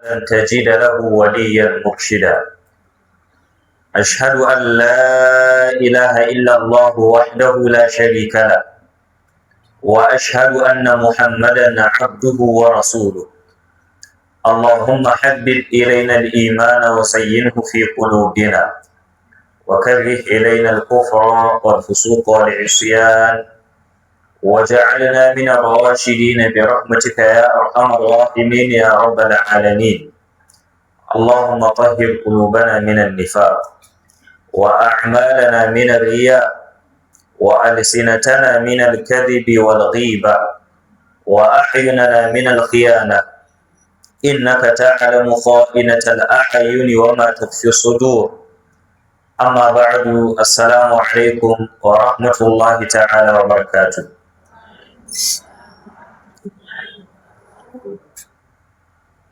لن تجد له وليا مرشدا. أشهد أن لا إله إلا الله وحده لا شريك له، وأشهد أن محمدا عبده ورسوله. اللهم حبب إلينا الإيمان وزينه في قلوبنا، وكره إلينا الكفر والفسوق والعصيان، وجعلنا من الراشدين برحمتك يا أرحم الراحمين يا رب العالمين. اللهم طهر قلوبنا من النفاق، وأعمالنا من الرياء، وألسنتنا من الكذب والغيبة، وأعيننا من الخيانة، إنك تعلم خائنة الأعين وما تخفي الصدور. أما بعد، السلام عليكم ورحمة الله تعالى وبركاته.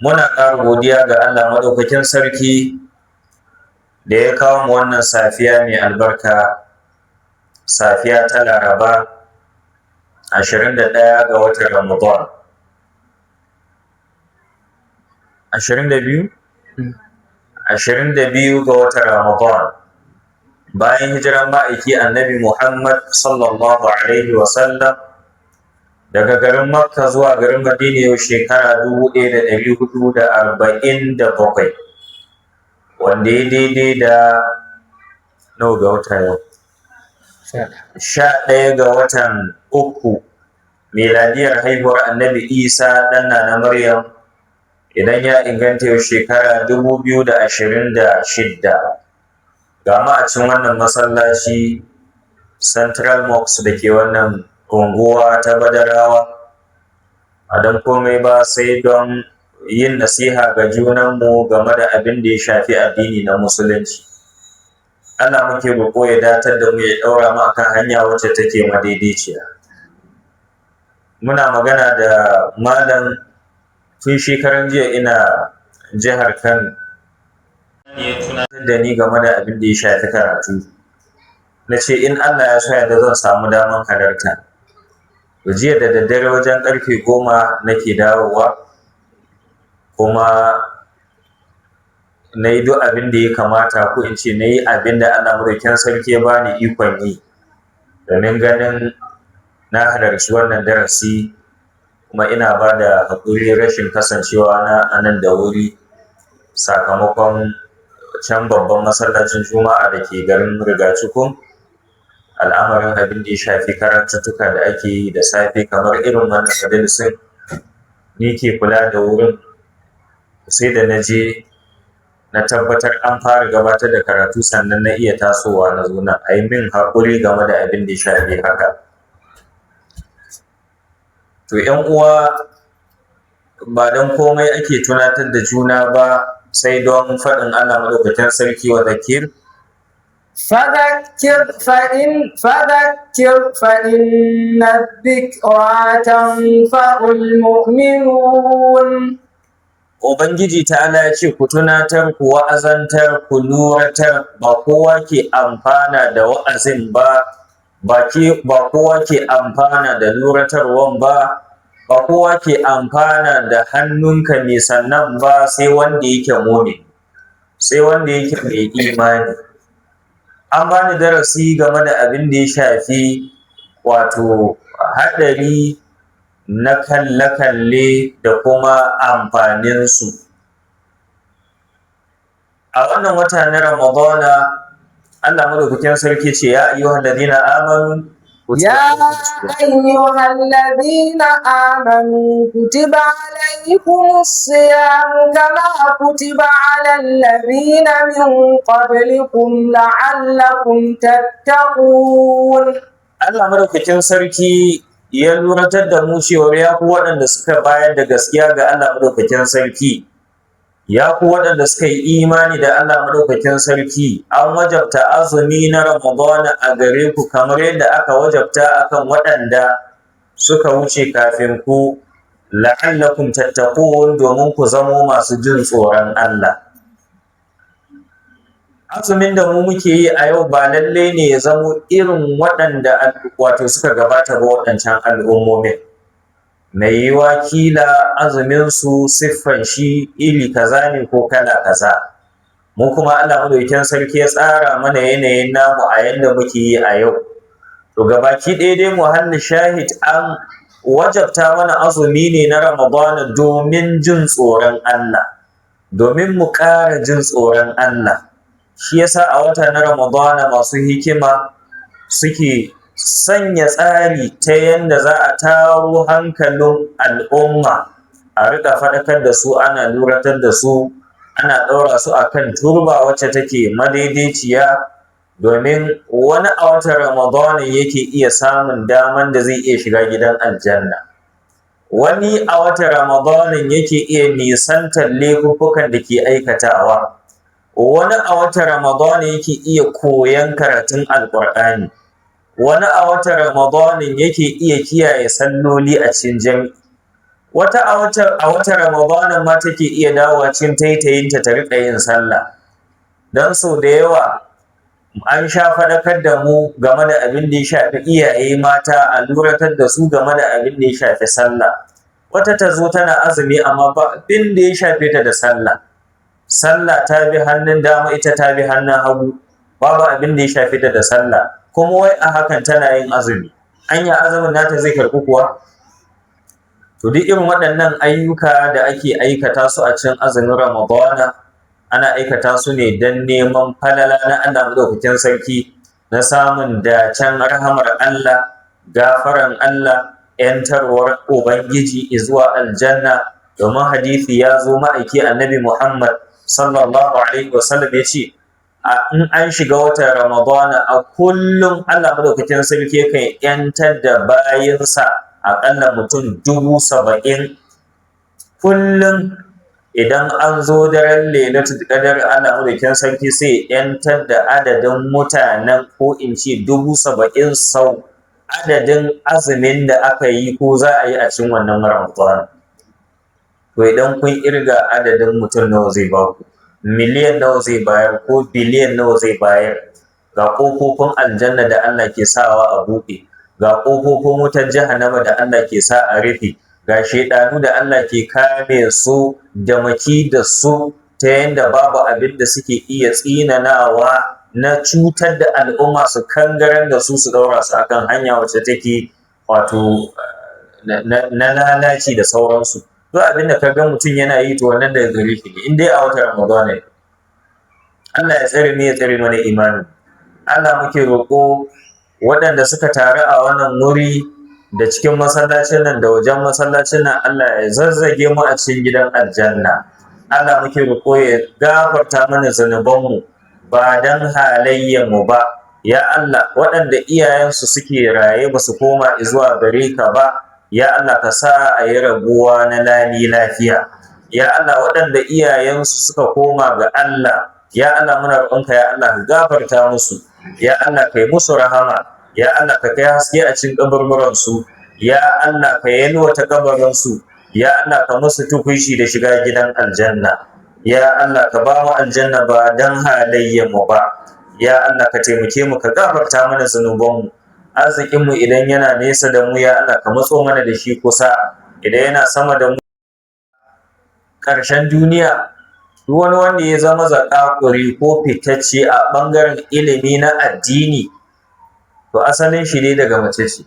Muna ƙara godiya ga Allah maɗaukakin sarki da ya kawo mu wannan safiya mai albarka, safiya ta Laraba, 21 ga watan Ramadan. 22? 22 ga watan Ramadan. Bayan hijiran ma'aiki Annabi Muhammad sallallahu alaihi wasallam daga garin Makka zuwa garin Madina yau shekara 1447, wanda ya daidai da nawa ga wata yau? 11 ga watan 3, miladiyar haihuwar Annabi Isa ɗan Nana Maryam, idan ya inganta, yau shekara 2026. Ga mu a cikin wannan masallaci, Central Mosque, da ke wannan unguwa ta Badarawa, a don komai ba sai don yin nasiha ga junanmu game da abin da ya shafi addini na Musulunci. Allah muke roƙo ya datar da mu, ya ɗaura mu akan hanya wacce take madaidaiciya. Muna magana da malam tun shekaran jiya, ina jihar Kano, ya tunatar da ni game da abin da ya shafi karatu. Na ce in Allah ya so yadda zan samu daman halarta. Jiya da daddare wajen karfe 10 nake dawowa, kuma na yi duk abin da ya kamata, ko in ce na yi abin da Allah Madaukakin Sarki ya bani ikon yi domin ganin na halarci wannan darasi. Kuma ina ba da haƙuri rashin kasancewa na a nan da wuri, sakamakon can babban masallacin Juma'a da ke garin Rigacikun, al'amarin abin da ya shafi karatuttuka da ake yi da safe kamar irin wannan majalisin, ni ke kula da wurin. Sai da na je na tabbatar an fara gabatar da karatu, sannan na iya tasowa na zo nan. A yi min haƙuri game da abin da ya shafi haka. To, ‘yan uwa, ba don komai ake tunatar da juna ba sai don faɗin Allah Maɗaukakin Sarki: wa zakir فذكر فإن الذكرى تنفع المؤمنون. Ubangiji Ta'ala ya ce ku tunatar, ku wa'azantar, ku luratar. Ba kowa ke amfana da wa'azin ba, ba kowa ke amfana da luratarwan ba, ba kowa ke amfana da hannunka mai sannan ba, sai wanda yake mumin, sai wanda yake mai imani. An bani darasi game da abin da ya shafi wato haɗari na kalle-kalle da kuma amfaninsu. A wannan wata na Ramadana, Allah Madaukakin Sarki ce: ya ayyuhal ladina amanu يا أيها الذين آمنوا كتب عليكم الصيام كما كتب على الذين من قبلكم لعلكم تتقون. Allah Madaukakin Sarki ya luratar da mu cewa ya ku waɗanda suka bayar da gaskiya ga Allah Madaukakin Sarki, ya ku waɗanda suka yi imani da Allah Madaukakin Sarki, an wajabta azumi na Ramadana a gare ku kamar yadda aka wajabta akan waɗanda suka wuce kafin ku, la'allakum tattaqun, domin ku zamo masu jin tsoron Allah. Azumin da mu muke yi a yau ba lallai ne ya zamo irin waɗanda wato suka gabata ba, waɗancan al'ummomin. Mai yiwuwa kila azuminsu siffan shi iri kaza ne ko kala kaza. Mu kuma Allah madaukakin sarki ya tsara mana yanayin namu a yanda muke yi a yau. To gabaki ɗaya dai muhalli shahid, an wajabta mana azumi ne na Ramadana domin jin tsoron Allah, domin mu ƙara jin tsoron Allah. Shi yasa a wata na Ramadana masu hikima suke sanya tsari ta yanda za a taro hankalin al'umma, a riƙa faɗakar da su, ana luratar da su, ana ɗaura su a kan turba wacce take madaidaiciya, domin wani a watan Ramadana yake iya samun daman da zai iya shiga gidan aljanna, wani a watan Ramadana yake iya nisantar laifuffukan da ke aikatawa, wani a watan Ramadana yake iya koyan karatun Alƙur'ani, wani a watan Ramadana yake iya kiyaye salloli a cikin jami'i, wata a watan Ramadana ma take iya dawowa cikin taitayinta ta riƙa yin sallah. Don sau da yawa an sha faɗakar da mu game da abin da ya shafi iyaye mata, a luratar da su game da abin da ya shafi sallah. Wata ta zo tana azumi amma ba abin da ya shafe ta da sallah. Sallah ta bi hannun dama, ita ta bi hannun hagu, babu abin da ya shafe ta da sallah, kuma wai a hakan tana yin azumi. Anya azumin nata zai karɓu kuwa? To duk irin waɗannan ayyuka da ake aikata su a cikin azumin Ramadana, ana aikata su ne don neman falala na Allah madaukakin sarki, na samun dacen rahamar Allah, gafaran Allah, ‘yantarwar Ubangiji zuwa aljanna. Domin hadisi ya zo, ma'aiki Annabi Muhammad sallallahu alaihi wasallam ya ce, in an shiga watan Ramadana, a kullum Allah madaukakin sarki yakan ‘yantar da bayinsa aƙalla mutum 70,000 kullum. Idan an zo daren Lailatul Qadar, Allah madaukakin sarki sai ‘yantar da adadin mutanen, ko in ce 70,000 sau adadin azumin da aka yi ko za a yi a cikin wannan Ramadan. To idan kun irga, adadin mutum nawa zai baku? Miliyan nawa zai bayar ko biliyan nawa zai bayar? Ga ƙofofin aljanna da Allah ke sawa a buɗe, ga ƙofofin wutar jahannama da Allah ke sa a rufe, ga shaiɗanu da Allah ke kame su da maki da su ta yanda babu abin da suke iya tsinanawa na cutar da al'umma, su kangarar da su, su ɗaura su akan hanya wacce take wato na lalaci da sauransu. Duk abin da ka ga mutum yana yi, to wannan daga gare shi ne, in dai a watan Ramadana ne. Allah ya tsare mu, ya tsare mana imanin. Allah muke roƙo, waɗanda suka taru a wannan wuri, da cikin masallacin nan da wajen masallacin nan, Allah ya zazzage mu a cikin gidan aljanna. Allah muke roƙo ya gafarta mana zunubanmu ba dan halayyarmu ba. Ya Allah, waɗanda iyayensu suke raye ba su koma zuwa gare ka ba, ya Allah ka sa a yi rabuwa na lami lafiya. Ya Allah, waɗanda iyayensu suka koma ga Allah, ya Allah muna roƙonka, ya Allah ka gafarta musu, ya Allah kai musu rahama, ya Allah ka kai haske a cikin kaburburansu, ya Allah ka yalwata kabarinsu, ya Allah ka musu tukuici da shiga gidan aljanna. Ya Allah ka ba mu aljanna ba dan halayyarmu ba. Ya Allah ka taimake mu, ka gafarta mana zunubanmu. Arzikinmu idan yana nesa da mu, ya Allah ka matso mana da shi kusa. Idan yana sama da mu, ƙarshen duniya, duk wani wanda ya zama zaƙaƙuri ko fitacce a ɓangaren ilimi na addini, to asalin shi ne daga mace ce.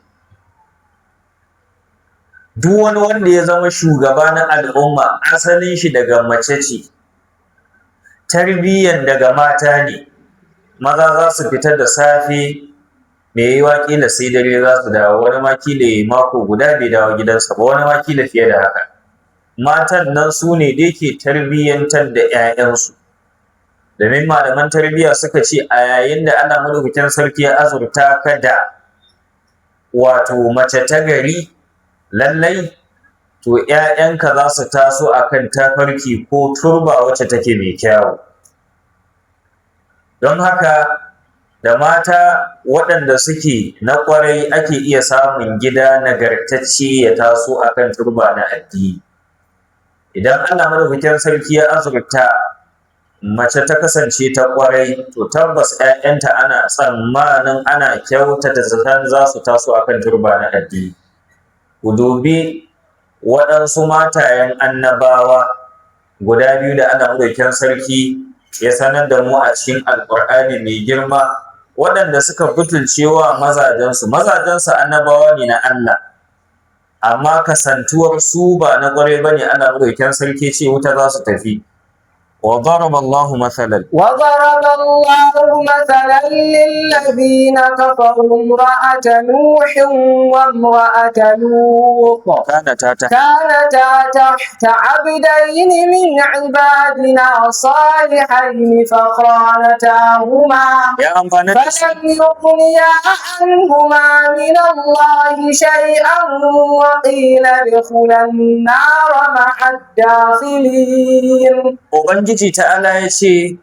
Duk wani wanda ya zama shugaba na al'umma, asalin shi daga mace ce. Tarbiyyan daga mata ne. Maza za su fita da safe, mai yiwuwa kila sai dare za su dawo, wani ma kila ya mako guda bai dawo gidansa ba, wani ma kila fiye da haka. Matan nan su ne dai ke tarbiyyantar da 'ya'yansu, domin malaman tarbiyya suka ce a yayin da Allah madaukakin sarki ya azurta ka da wato mace ta gari, lallai to 'ya'yanka za su taso akan tafarki ko turba wacce take mai kyawu. Don haka da mata waɗanda suke na ƙwarai ake iya samun gida nagartacce ya taso akan turba na addini. Idan Allah madaukakin sarki ya azurta mace ta kasance ta ƙwarai, to tabbas 'ya'yanta ana tsammanin, ana kyautata zaton za su taso akan turba na addini. Ku dubi waɗansu matayen annabawa guda biyu da Allah madaukakin sarki ya sanar da mu a cikin Alƙur'ani mai girma, waɗanda suka butulcewa mazajensu. Mazajensu annabawa ne na Allah, amma kasantuwar su ba na ƙwarai bane, Allah madaukakin sarki ce wuta za su tafi. Wa daraba Allahu mathalan وضرب الله مثلا للذين كفروا امرأة نوح وامرأة لوط kanata ta كانتا تحت عبدين من عبادنا صالحين فخانتاهما ya amfanar da su فلم يغنيا عنهما من الله شيئا وقيل ادخلا النار مع الداخلين. Ubangiji ta'ala ya ce,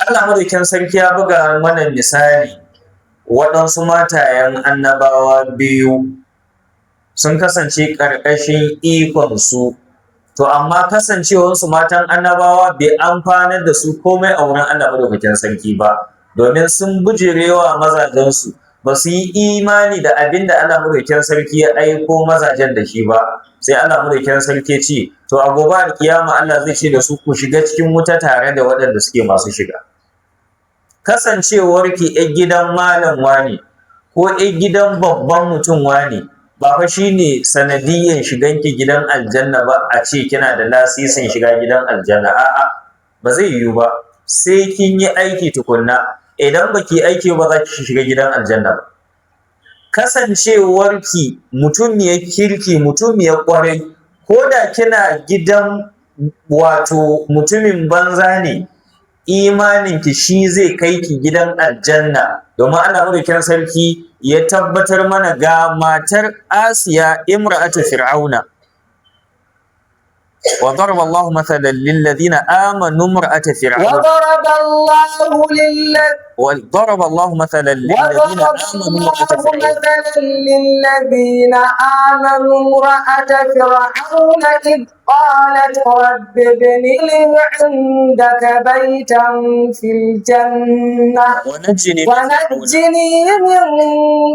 Allah madaukin sarki ya buga mana misali waɗansu matayen annabawa biyu sun kasance ƙarƙashin ikonsu, to amma kasancewarsu matan annabawa bai amfanar da su komai a wurin Allah madaukakin sarki ba, domin sun bijirewa mazajensu, ba su yi imani da abin da Allah madaukakin sarki ya aiko mazajen da shi ba. Sai Allah madaukakin sarki ya ce, to a gobe alkiyama Allah zai ce da su, ku shiga cikin wuta tare da waɗanda suke masu shiga. Kasancewarki 'yar gidan malam wane ko 'yar gidan babban mutum wane ba fa shine sanadiyyan shiganki gidan aljanna ba, a ce kina da lasisin shiga gidan aljanna. A'a, ba zai yiwu ba, sai kin yi aiki tukunna. Idan baki aiki ba, za ki shiga gidan aljanna ba. Kasancewarki mutumiyar kirki, mutumiyar ƙwarai, ko da kina gidan wato mutumin banza ne, imaninki shi zai kai ki gidan aljanna, domin Allah madaukakin sarki ya tabbatar mana ga matar Asiya imra'atu Fir'auna. Wa daraba Allahu mathalan lil ladina amanu imra'ata Fir'auna. وضرب الله للذين Wa daraba Allahu mathalan lil ladina وضرب amanu الله imra'ata Fir'auna. مثلا للذين آمنوا امرأة فرعون إذ قالت رب ابن لي عندك بيتا في الجنة Wa najjini min Fir'auna. ونجني من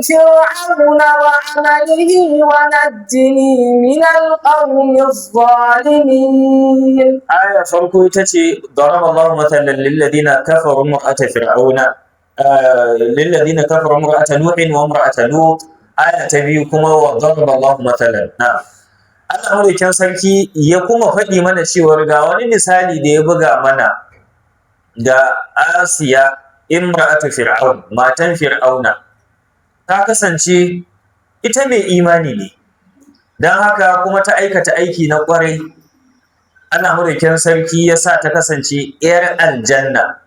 فرعون وعمله ونجني من القوم الظالمين. Aya farko ita ce daraba Allahu mathalan lil ladina kafaru imra'ata Fir'auna, lil ladina kafaru imra'ata Nuhin wa imra'ata Lut. Aya ta biyu kuma wa daraba Allahu mathalan, na'am, Allah madaukakin sarki ya kuma faɗi mana cewar ga wani misali da ya buga mana da Asiya imra'atu Fir'aun, matan Fir'auna. Ta kasance ita mai imani ne, don haka kuma ta aikata aiki na ƙwarai. Allah madaukakin sarki ya sa ta kasance 'yar aljanna.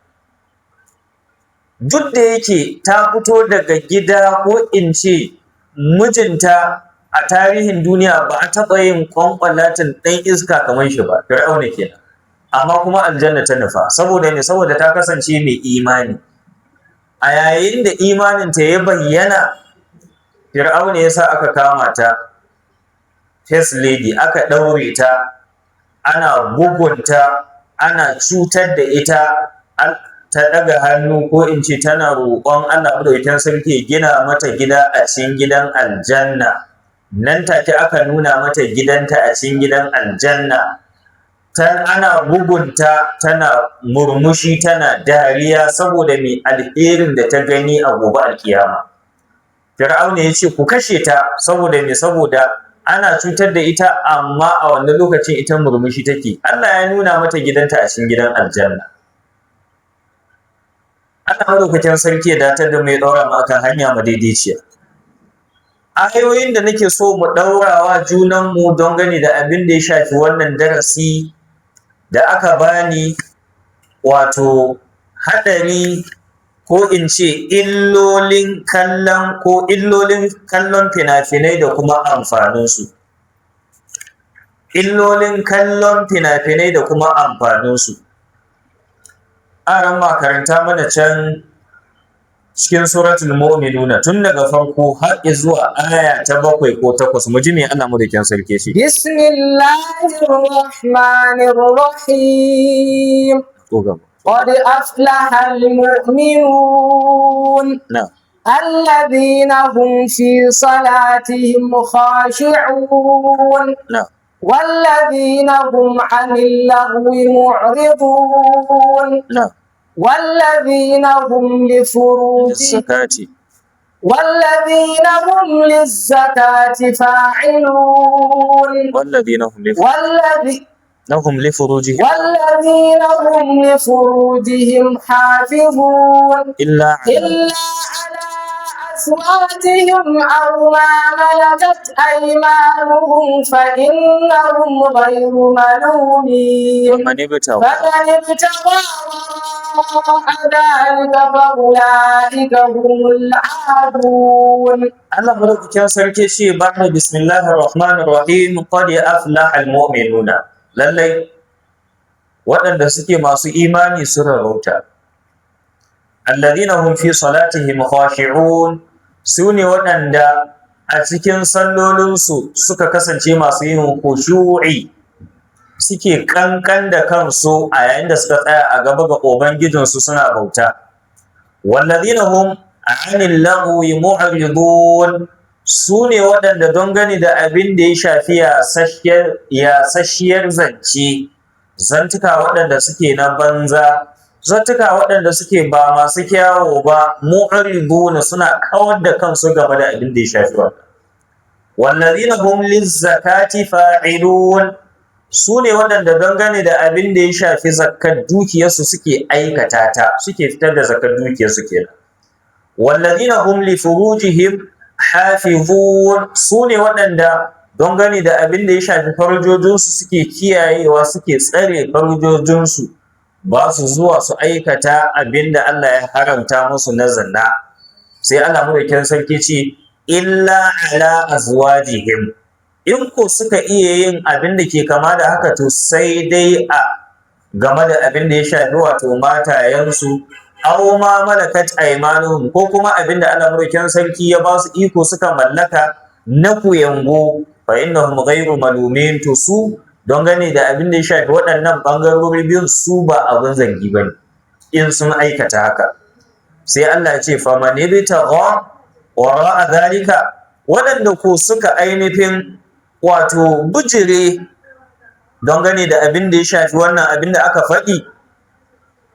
Duk da yake ta fito daga gida, ko in ce mijinta, a tarihin duniya ba a taɓa yin ƙwanƙwalatin ɗan iska kamar shi ba, Fir'auna kenan. Amma kuma aljanna ta nufa, saboda me? Saboda ta kasance mai imani. A yayin da imaninta ya bayyana, Fir'auna ya sa aka kama ta, first lady, aka ɗaure ta, ana bugunta, ana cutar da ita, ta ɗaga hannu, ko in ce tana roƙon Allah madaukakin sarki ya gina mata gida a cikin gidan aljanna. Nan take aka nuna mata gidanta a cikin gidan aljanna. Ana bugunta tana murmushi, tana dariya, saboda mai alherin da ta gani a gobe alkiyama. Fir'auna ya ce ku kashe ta, saboda me? Saboda ana cutar da ita, amma a wannan lokacin ita murmushi take. Allah ya nuna mata gidanta a cikin gidan aljanna. Allah madaukakin sarki ya datar da mu, ya ɗaura mu akan hanya madaidaiciya. Ayoyin da nake so mu ɗaurawa junanmu don gani da abin da ya shafi wannan darasi da aka bani, wato haɗari, ko in ce illolin kallon, ko illolin kallon fina-finai da kuma amfaninsu. Illolin kallon fina-finai da kuma amfaninsu. Aran ma, karanta mana can cikin Suratul Mu'minuna tun daga farko har zuwa aya ta 7 ko 8, mu ji me Allah madaukakin sarki shi. بسم الله الرحمن الرحيم. Ko gaba. قد أفلح المؤمنون Na. الذين هم في صلاتهم خاشعون na'am والذين هم عن اللغو معرضون na'am والذين هم لفروجهم zakati والذين هم للزكاة فاعلون والذين هم لف... والذي هم لفروجهم والذين هم لفروجهم حافظون إلا على إلا على أزواجهم أو ما ملكت أيمانهم فإنهم غير ملومين ومن ابتغى فمن ابتغى وراء ذلك فأولئك هم العادون. Allah madaukakin sarki ce ba'da bismillahir rahmanir rahim qad aflaha almu'minuna, lallai waɗanda suke masu imani sun rabauta. Alladhina hum fi salatihim khashi'un, sune waɗanda a cikin sallolinsu suka kasance masu yin khushu'i, suke kankan da kansu a yayin da suka tsaya a gaba ga ubangijinsu suna bauta. Walladhina hum 'anil lagwi mu'ridun, su ne waɗanda don gani da abin da ya shafi yasasshiyar zance, zantuka waɗanda suke na banza, zantuka waɗanda suke ba masu kyawu ba, mu'riduna, suna kawar da kansu game da abin da ya shafi wannan. Wallazina hum lizzakati fa'ilun, su ne waɗanda dangane da abin da ya shafi zakkar dukiyarsu suke aikata ta, suke fitar da zakkar dukiyarsu kenan. Wallazina hum li furujihim hafizun, su ne waɗanda dangane da abin da ya shafi farjojinsu suke kiyayewa, suke tsare farjojinsu, ba su zuwa su aikata abin da Allah ya haramta musu na zina. Sai Allah madaukakin sarki ce illa ala azwajihim, in ko suka iya yin abin da ke kama da haka, to sai dai a game da abin da ya shafi wato matayensu, aw ma malakat aymanuhum, ko kuma abin da Allah madaukakin sarki ya ba su iko suka mallaka na kuyango, fa innahum ghayru malumin, to su don gane da abin da ya shafi waɗannan ɓangarori biyun su ba abin zargi bane in sun aikata haka. Sai Allah ya ce faman ibtagha wara'a zalika, waɗanda ko suka ainihin wato bijire don gane da abin da ya shafi wannan abin da aka faɗi,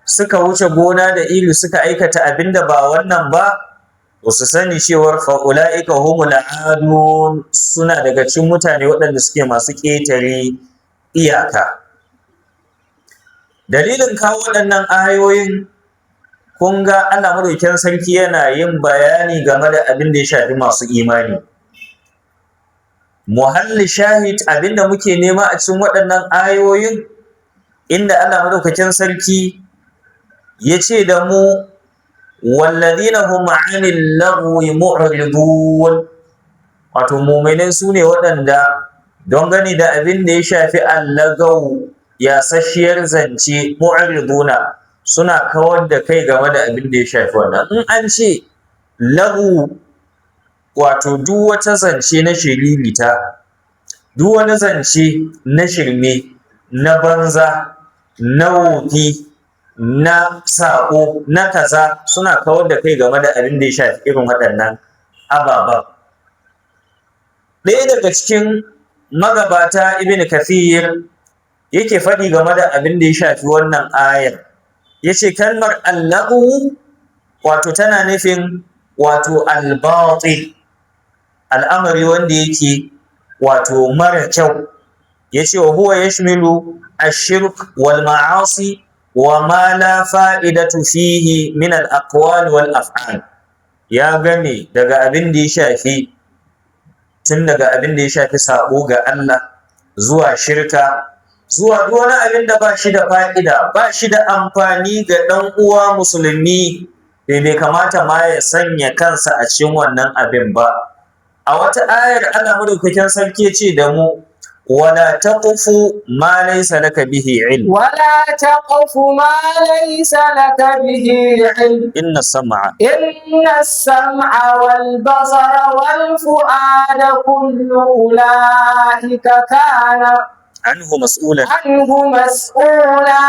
suka wuce gona da iri suka aikata abin da ba wannan ba, to su sani cewar fa'ula'ika humul adun, suna daga cikin mutane waɗanda suke masu ƙetare iyaka. Dalilin kawo waɗannan ayoyin, kun ga Allah madaukakin sarki yana yin bayani game da abin da ya shafi masu imani. Muhalli shahid, abin da muke nema a cikin waɗannan ayoyin, inda Allah madaukakin sarki ya ce da mu walladhina hum 'anil lagwi mu'ridun, wato mu'minai su ne waɗanda don gani da abin da ya shafi allagau, yasasshiyar zance, mu'riduna, suna kawar da kai game da abin da ya shafi wannan. In an ce lagu, wato duk wata zance na shiririta, duk wani zance na shirme, na banza, na wofi, na saƙo, na kaza, suna kawar da kai game da abin da ya shafi irin waɗannan ababen. Ɗaya daga cikin magabata, Ibn Kathir, yake faɗi game da abin da ya shafi wannan ayar, yace kalmar allahu wato tana nufin wato albatil, al'amari wanda yake wato mara kyau. Yace wa huwa yashmilu ash-shirk wal ma'asi wa ma la fa'idatu fihi min al-aqwal wal af'al. Ya game daga abin da ya shafi, tun daga abin da ya shafi sabo ga Allah zuwa shirka, zuwa duk wani abin da ba shi da fa'ida, ba shi da amfani ga ɗan uwa musulmi, bai kamata ma ya sanya kansa a cikin wannan abin ba. A wata ayar Allah madaukakin sarki ya ce da mu wala taqfu ma laysa laka bihi ilm, ولا تقف ما ليس لك به علم inna sam'a إن السمع والبصر والفؤاد كل أولئك كان anhu mas'ulan. عنه مسؤولا.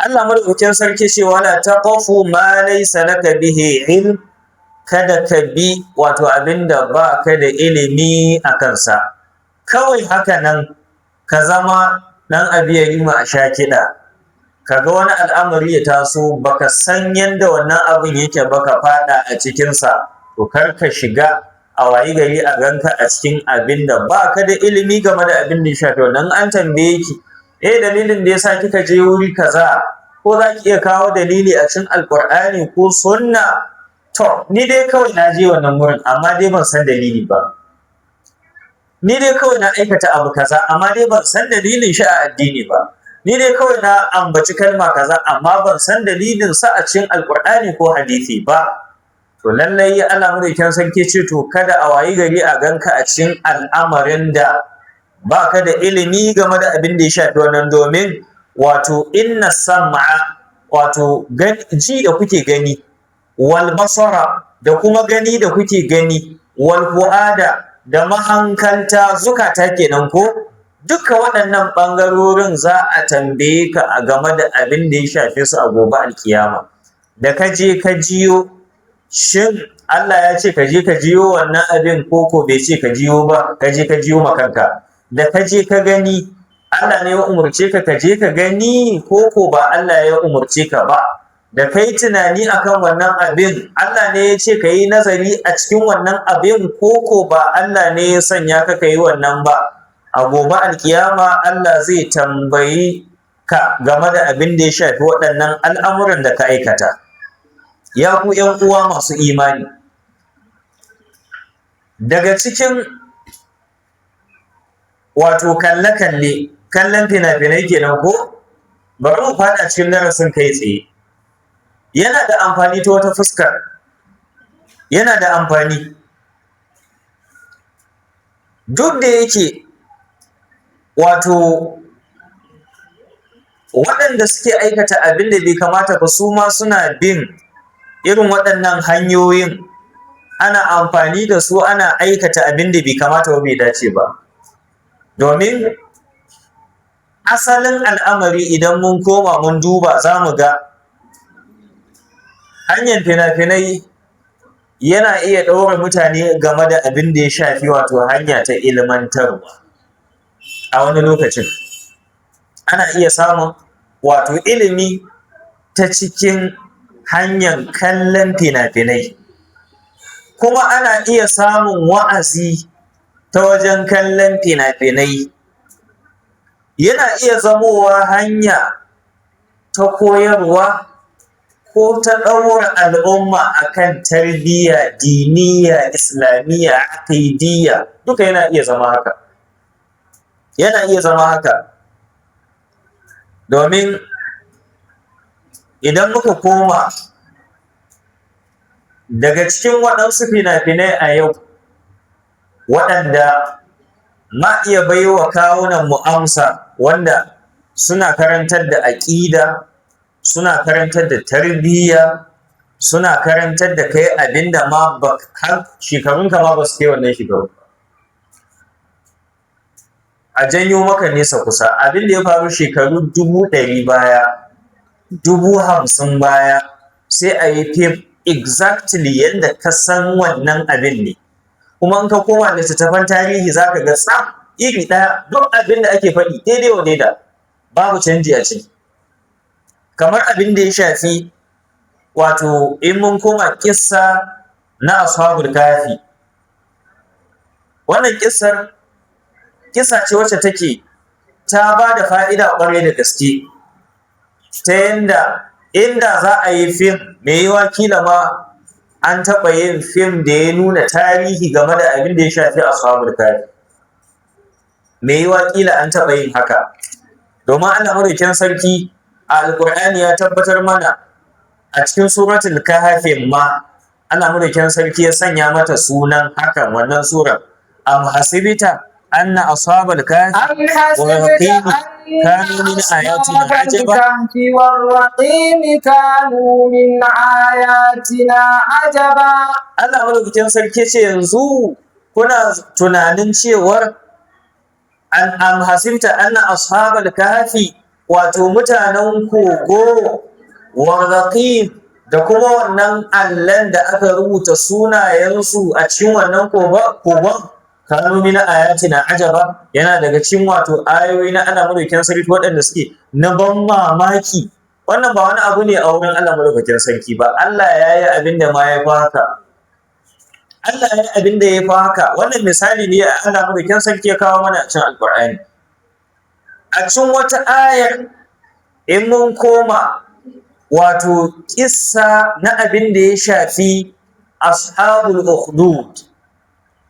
Allah madaukakin sarki ce wala taqfu ma laysa laka bihi ilm, Kada ka bi wato abin da ba ka da ilimi a kansa. Kawai haka nan ka zama ɗan abiyarima a sha kiɗa. Ka ga wani al'amari ya taso, baka san yadda wannan abin yake ba, ka faɗa a cikinsa. To kar ka shiga a wayi gari a ganka a cikin abin da ba ka da ilimi game da abin da ya shafi wannan. An tambaye ki, eh, dalilin da yasa kika je wuri kaza, ko za ki iya kawo dalili a cikin Alƙur'ani ko sunna? To, ni dai kawai na je wannan wurin, amma dai ban san dalili ba. Ni dai kawai na aikata abu kaza, amma dai ban san dalilin shi a addini ba. Ni dai kawai na ambaci kalma kaza, amma ban san dalilin sa a cikin Alƙur'ani ko hadisi ba. To lallai Allah madaukakin sarki ce, to kada a wayi gari a ganka a cikin al'amarin da baka da ilimi game da abin da ya shafi wannan. Domin wato inna sam'a, wato ji da kuke gani, wal basara, da kuma gani da kuke gani, wal fu'ada, da mahankalta, zukata kenan ko, duka waɗannan ɓangarorin za a tambaye ka a game da abin da ya shafe su a gobe alkiyama. Da ka je ka jiyo, shin Allah ya ce ka je ka jiyo wannan abin, ko ko bai ce ka jiyo ba, ka je ka jiyo ma kanka? Da ka je ka gani, Allah ne ya umurce ka ka je ka gani, ko ko ba Allah ya umurce ka ba? Da kai tunani akan wannan abin, Allah ne ya ce ka yi nazari a cikin wannan abin, ko ko ba Allah ne ya sanya ka ka yi wannan ba? A gobe alkiyama Allah zai tambayi ka game da abin da ya shafi waɗannan al'amuran da ka aikata. Ya ku ‘yan uwa masu imani, daga cikin wato kalle-kalle, kallon fina-finai kenan ko, bari mu faɗa cikin darasin kai tsaye. Yana da amfani ta wata fuskar, yana da amfani, duk da yake wato waɗanda suke aikata abin da bai kamata ba, su ma suna bin irin waɗannan hanyoyin, ana amfani da su ana aikata abin da bai kamata ba, bai dace ba. Domin asalin al'amari, idan mun koma mun duba, za mu ga hanyar fina-finai yana iya ɗaura mutane game da abin da ya shafi wato hanya ta ilmantarwa. A wani lokacin ana iya samun wato ilimi ta cikin hanyar kallon fina-finai, kuma ana iya samun wa'azi ta wajen kallon fina-finai. Yana iya zamowa hanya ta koyarwa ko ta ɗaura al'umma akan tarbiyya diniya, islamiyya, aqidiyya, duka yana iya zama haka, yana iya zama haka. Domin idan muka koma daga cikin waɗansu fina-finai a yau waɗanda ma iya baiwa kawunan mu amsa, wanda suna karantar da aƙida, suna karantar da tarbiyya, suna karantar da kai abinda ma ba har shekarunka ma ba su kai wannan shekaru. A janyo maka nesa kusa, abin da ya faru shekaru 100,000 baya, 50,000 baya, sai a yi fim exactly yadda ka san wannan abin ne. Kuma in ka koma littattafan tarihi, za ka ga tsaf iri ɗaya, duk abin da ake faɗi daidai wa daida, babu canji a ciki. Kamar abin da ya shafi wato in mun koma kissa na Ashabul Kahfi, wannan kissar kissa ce wacce take ta ba da fa'ida ƙwarai da gaske, ta yanda inda za a yi fim, mai yiwuwa kila ma an taɓa yin fim da ya nuna tarihi game da abin da ya shafi Ashabul Kahfi. Mai yiwuwa kila an taɓa yin haka, domin Allah madaukakin sarki a Alƙur'ani ya tabbatar mana a cikin Suratul Kahfi ma, Allah madaukakin sarki ya sanya mata sunan hakan wannan surar: am hasibta anna ashabal kahfi أم حسبت أن كانوا من آياتنا أصحاب عجبا؟ الكهف والرقيم كانوا من آياتنا عجبا. Allah madaukakin sarki ce, yanzu kuna tunanin cewar an am hasibta anna ashabal kahfi, wato mutanen kogo, warraqim. Da kuma wannan allan da aka rubuta sunayensu a cikin wannan kogon, kanu min ayatina ajaba, yana daga cikin wato ayoyi na Allah madaukakin sarki waɗanda suke na ban mamaki. Wannan ba wani abu ne a wurin Allah madaukakin sarki ba. Allah ya yi abin da ma ya fi haka. Allah ya yi abin da ya fi haka. Wannan misali ne Allah madaukakin sarki ya kawo mana a cikin Alƙur'ani. A cikin wata ayar, in mun koma wato kissa na abin da ya shafi ashabul ukhdud,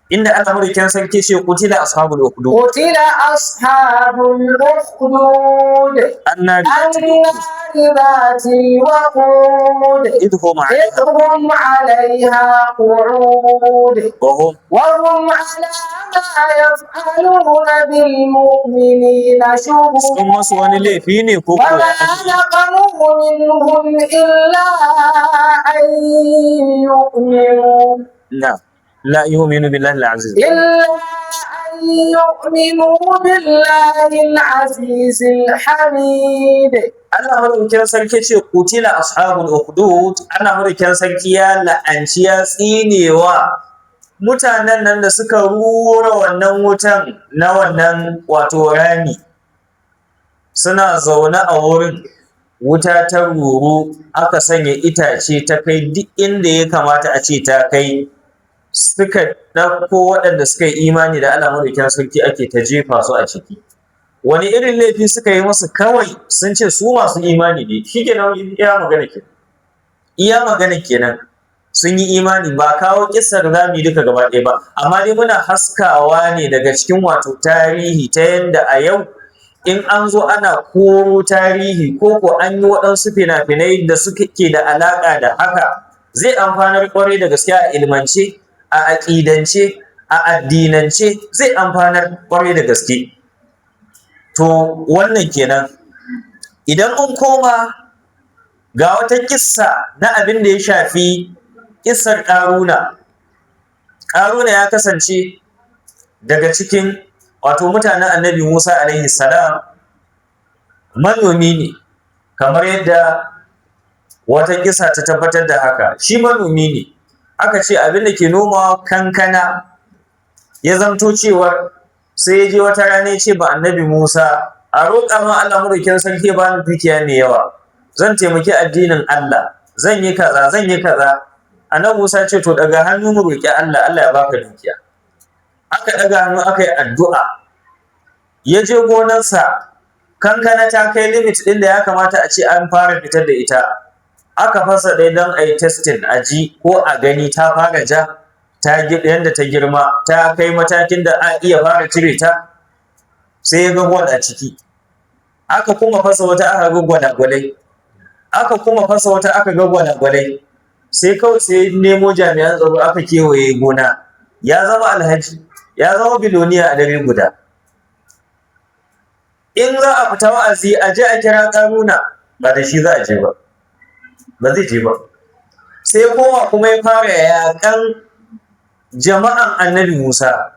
inda Allah madaukakin sarki ce qutila ashabul ukhdud. قتل أصحاب الأخدود. Annari النار ذات الوقود. idh hum إذ 'alayha هم عليها قعود. wa hum وهم على ما يفعلون بالمؤمنين sun masu wani شهود. Laifi ne ko ko وما نقموا منهم إلا أن يؤمنوا la la yu'minu billahi al-aziz. إلا أن يؤمنوا بالله العزيز الحميد. Allah madaukakin sarki ce qutila ashabul ukhdud. Allah madaukakin sarki ya la'anci, ya tsinewa mutanen nan da suka rura wannan wutan na wannan wato rami. Suna zaune a wurin, wuta ta ruru, aka sanya itace, ta kai duk inda ya kamata a ce ta kai. Suka ɗauko waɗanda suka yi imani da Allah madaukakin sarki, ake ta jefa su a ciki. Wani irin laifi suka yi musu? Kawai sun ce su masu imani ne, shikenan. Iya magana kenan, iya magana kenan, sun yi imani. Ba kawo kissar zamu yi duka gaba ɗaya ba, amma dai muna haskawa ne daga cikin wato tarihi, ta yanda a yau in an zo ana koro tarihi ko ko an yi waɗansu fina-finai da suke da alaƙa da haka, zai amfanar ƙwarai da gaske a ilmance, a aƙidance, a addinance, zai amfanar ƙwarai da gaske. To, wannan kenan. Idan mun koma ga wata kissa na abin da ya shafi kissar Ƙaruna. Ƙaruna ya kasance daga cikin wato mutanen Annabi Musa alaihi salam, manomi ne, kamar yadda wata kissa ta tabbatar da haka. Shi manomi ne, aka ce abin da ke nomawa kankana. Ya zamto cewar sai ya je wata rana ya ce ba Annabi Musa, a roƙa ma Allah madaukakin sarki ya bani dukiya mai yawa, zan taimaki addinin Allah, zan yi kaza, zan yi kaza. Annabi Musa ce, to daga hannu mu roƙi Allah, Allah ya baka dukiya. Aka ɗaga hannu, aka yi addu'a. Ya je gonarsa, kankana ta kai limit ɗin da ya kamata a ce an fara fitar da ita. Aka fasa ɗaya don a yi testing, a ji ko a gani ta fara ja, ta yanda ta girma, ta kai matakin da a iya fara cire ta. Sai ya ga gwal a ciki. Aka kuma fasa wata, aka ga gwalagwalai. Aka kuma fasa wata, aka ga gwalagwalai. Sai kawai sai nemo jami'an tsaro, aka kewaye gona. Ya zama alhaji, ya zama biloniya a dare guda. In za a fita wa'azi a je a kira Ƙaruna, ba da shi za a je ba, ba zai je ba. Sai koma kuma ya fara yaƙan jama'an Annabi Musa,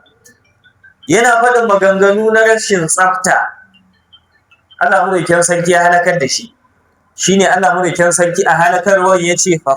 yana faɗin maganganu na rashin tsafta. Allah madaukakin sarki ya halakar da shi. Shine Allah madaukakin sarki a halakarwar ya ce fa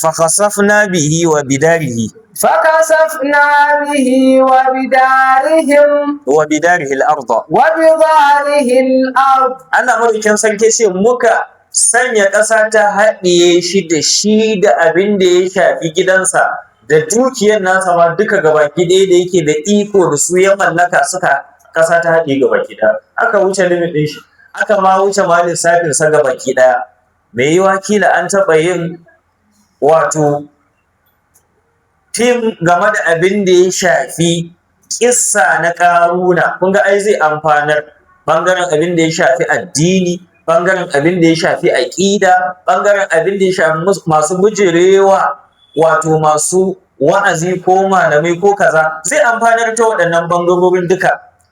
khasafna bihi wa bidarihi. فخسفنا به وبدارهم wa bidarihi al-ardh. وبداره الأرض. Allah madaukakin sarki ce muka sanya ƙasa ta haɗiye shi, da shi da abin da ya shafi gidansa da dukiyar nasa ma duka gabaki ɗaya da yake da iko da su, ya mallaka, suka ƙasa ta haɗiye gabaki ɗaya. Aka wuce limit ɗin shi, aka ma wuce ma lissafin sa gabaki ɗaya. Mai yiwa kila an taɓa yin wato fim game da abin da ya shafi kissa na Ƙaruna, kun ga ai zai amfanar ɓangaren abin da ya shafi addini, ɓangaren abin da ya shafi aƙida, ɓangaren abin da ya shafi masu bijirewa wato masu wa'azi ko malamai ko kaza, zai amfanar ta waɗannan ɓangarorin duka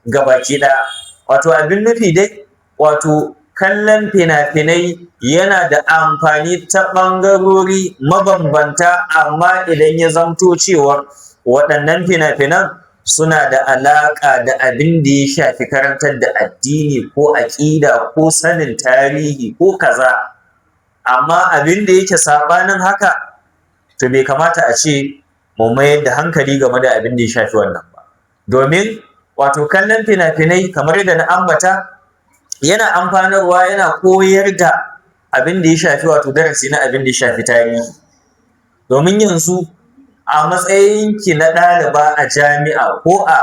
gabaki ɗaya. Wato abin nufi dai, wato kallon fina-finai yana da amfani ta ɓangarori mabambanta, amma idan ya zamto cewar waɗannan fina-finan suna da alaƙa da abin da ya shafi karantar da addini ko aƙida ko sanin tarihi ko kaza. Amma abin da yake saɓanin haka, to bai kamata a ce mu mayar da hankali game da abin da ya shafi wannan ba. Domin wato kallon fina-finai, kamar yadda na ambata, yana amfanarwa, yana koyar da abin da ya shafi wato darasi na abin da ya shafi tarihi. Domin yanzu a matsayinki na ɗaliba a jami'a, ko a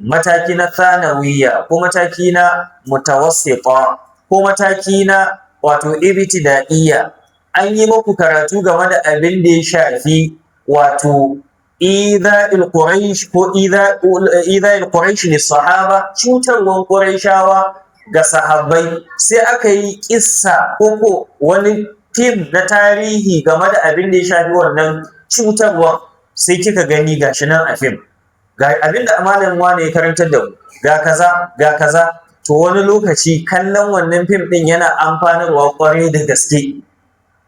mataki na tsanawiyya, ko mataki na mutawassita, ko mataki na wato ibtida'iyya, an yi muku karatu game da abin da ya shafi wato idha'il Quraish ko idha'il Quraish lis sahaba, cutarwan Qurayshawa ga sahabbai. Sai aka yi kissa ko wani fim na tarihi game da abin da ya shafi wannan cutarwa, sai kika gani gashi nan a fim, ga abin da malam wane ya karantar da mu, ga kaza, ga kaza. To wani lokaci kallon wannan fim din yana amfanarwa kwarai da gaske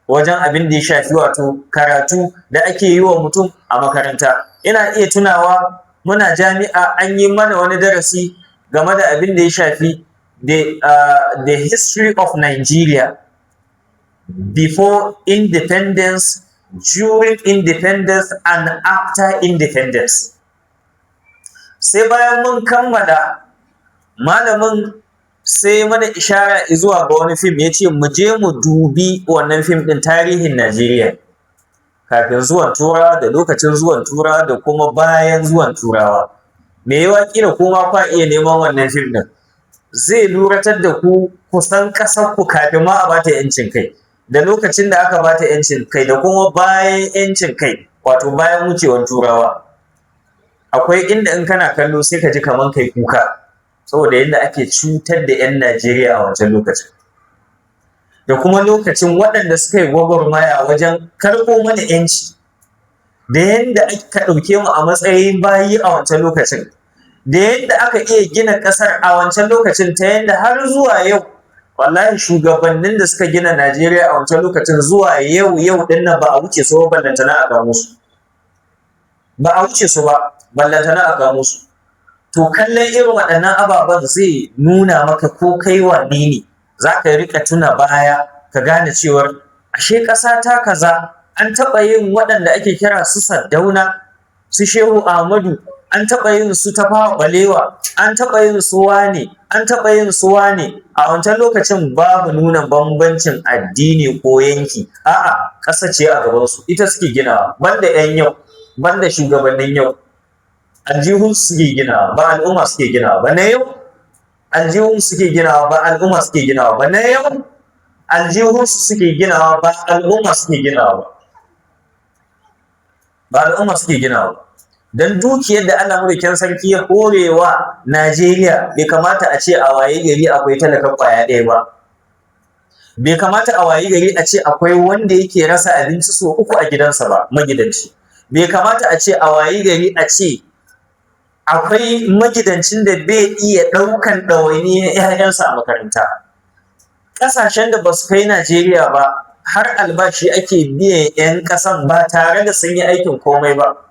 wajen abin da ya shafi wato karatu da ake yi wa mutum a makaranta. Ina iya tunawa muna jami'a an yi mana wani darasi game da abin da ya shafi the history of Nigeria before independence, during independence and after independence. Sai bayan mun kammala, malamin sai mana ishara zuwa ga wani fim, ya ce mu je mu dubi wannan fim ɗin, tarihin Najeriya kafin zuwan Turawa da lokacin zuwan Turawa da kuma bayan zuwan Turawa. Me yiwuwa ƙila kuma kwa iya neman wannan fim ɗin, zai luratar da ku kusan ƙasar ku kafin ma a bata ‘yancin kai, da lokacin da aka bata ‘yancin kai, da kuma bayan ‘yancin kai, wato bayan wucewar Turawa. Akwai inda in kana kallo sai ka ji kaman kai kuka, saboda yadda ake cutar da ‘yan Najeriya a wancan lokacin, da kuma lokacin waɗanda suka yi gwagwarmaya wajen karɓo mana ‘yanci, da yadda aka ɗauke mu a matsayin bayi a wancan lokacin, da yadda aka iya gina ƙasar a wancan lokacin, ta yadda har zuwa yau, wallahi, shugabannin da suka gina Najeriya a wancan lokacin zuwa yau yau ɗin nan ba a wuce su ba, ballantana a kamo su. Ba a wuce su ba, ballantana a kamo su. To kallon irin waɗannan ababen zai nuna maka ko kai wane ne, za ka riƙa tuna baya, ka gane cewar ashe ƙasa ta kaza an taɓa yin waɗanda ake kira su Sardauna, su Shehu Ahmadu, an taɓa yin su Tafawa Balewa, an taɓa yin su wane, an taɓa yin su wane. A wancan lokacin babu nuna bambancin addini ko yanki, a'a, ƙasa ce a gabansu, ita suke ginawa. Banda 'yan yau, banda shugabannin yau, aljihun suke ginawa, ba al'umma suke ginawa ba. Na yau aljihun suke ginawa, ba al'umma suke ginawa ba. Na yau aljihun su suke ginawa, ba al'umma suke ginawa ba, ba al'umma suke ginawa ba. Dan dukiyar da Allah Madaukakin Sarki ya horewa Najeriya, bai kamata a ce a waye gari akwai talaka kwaya ɗaya ba. Bai kamata a waye gari a ce akwai wanda yake rasa abinci sau uku a gidansa ba, magidanci. Bai kamata a ce a waye gari a ce akwai magidancin da bai iya ɗaukan ɗawainiyar 'ya'yansa a makaranta. Ƙasashen da ba su kai Najeriya ba, har albashi ake biyan 'yan ƙasan ba tare da sun yi aikin komai ba.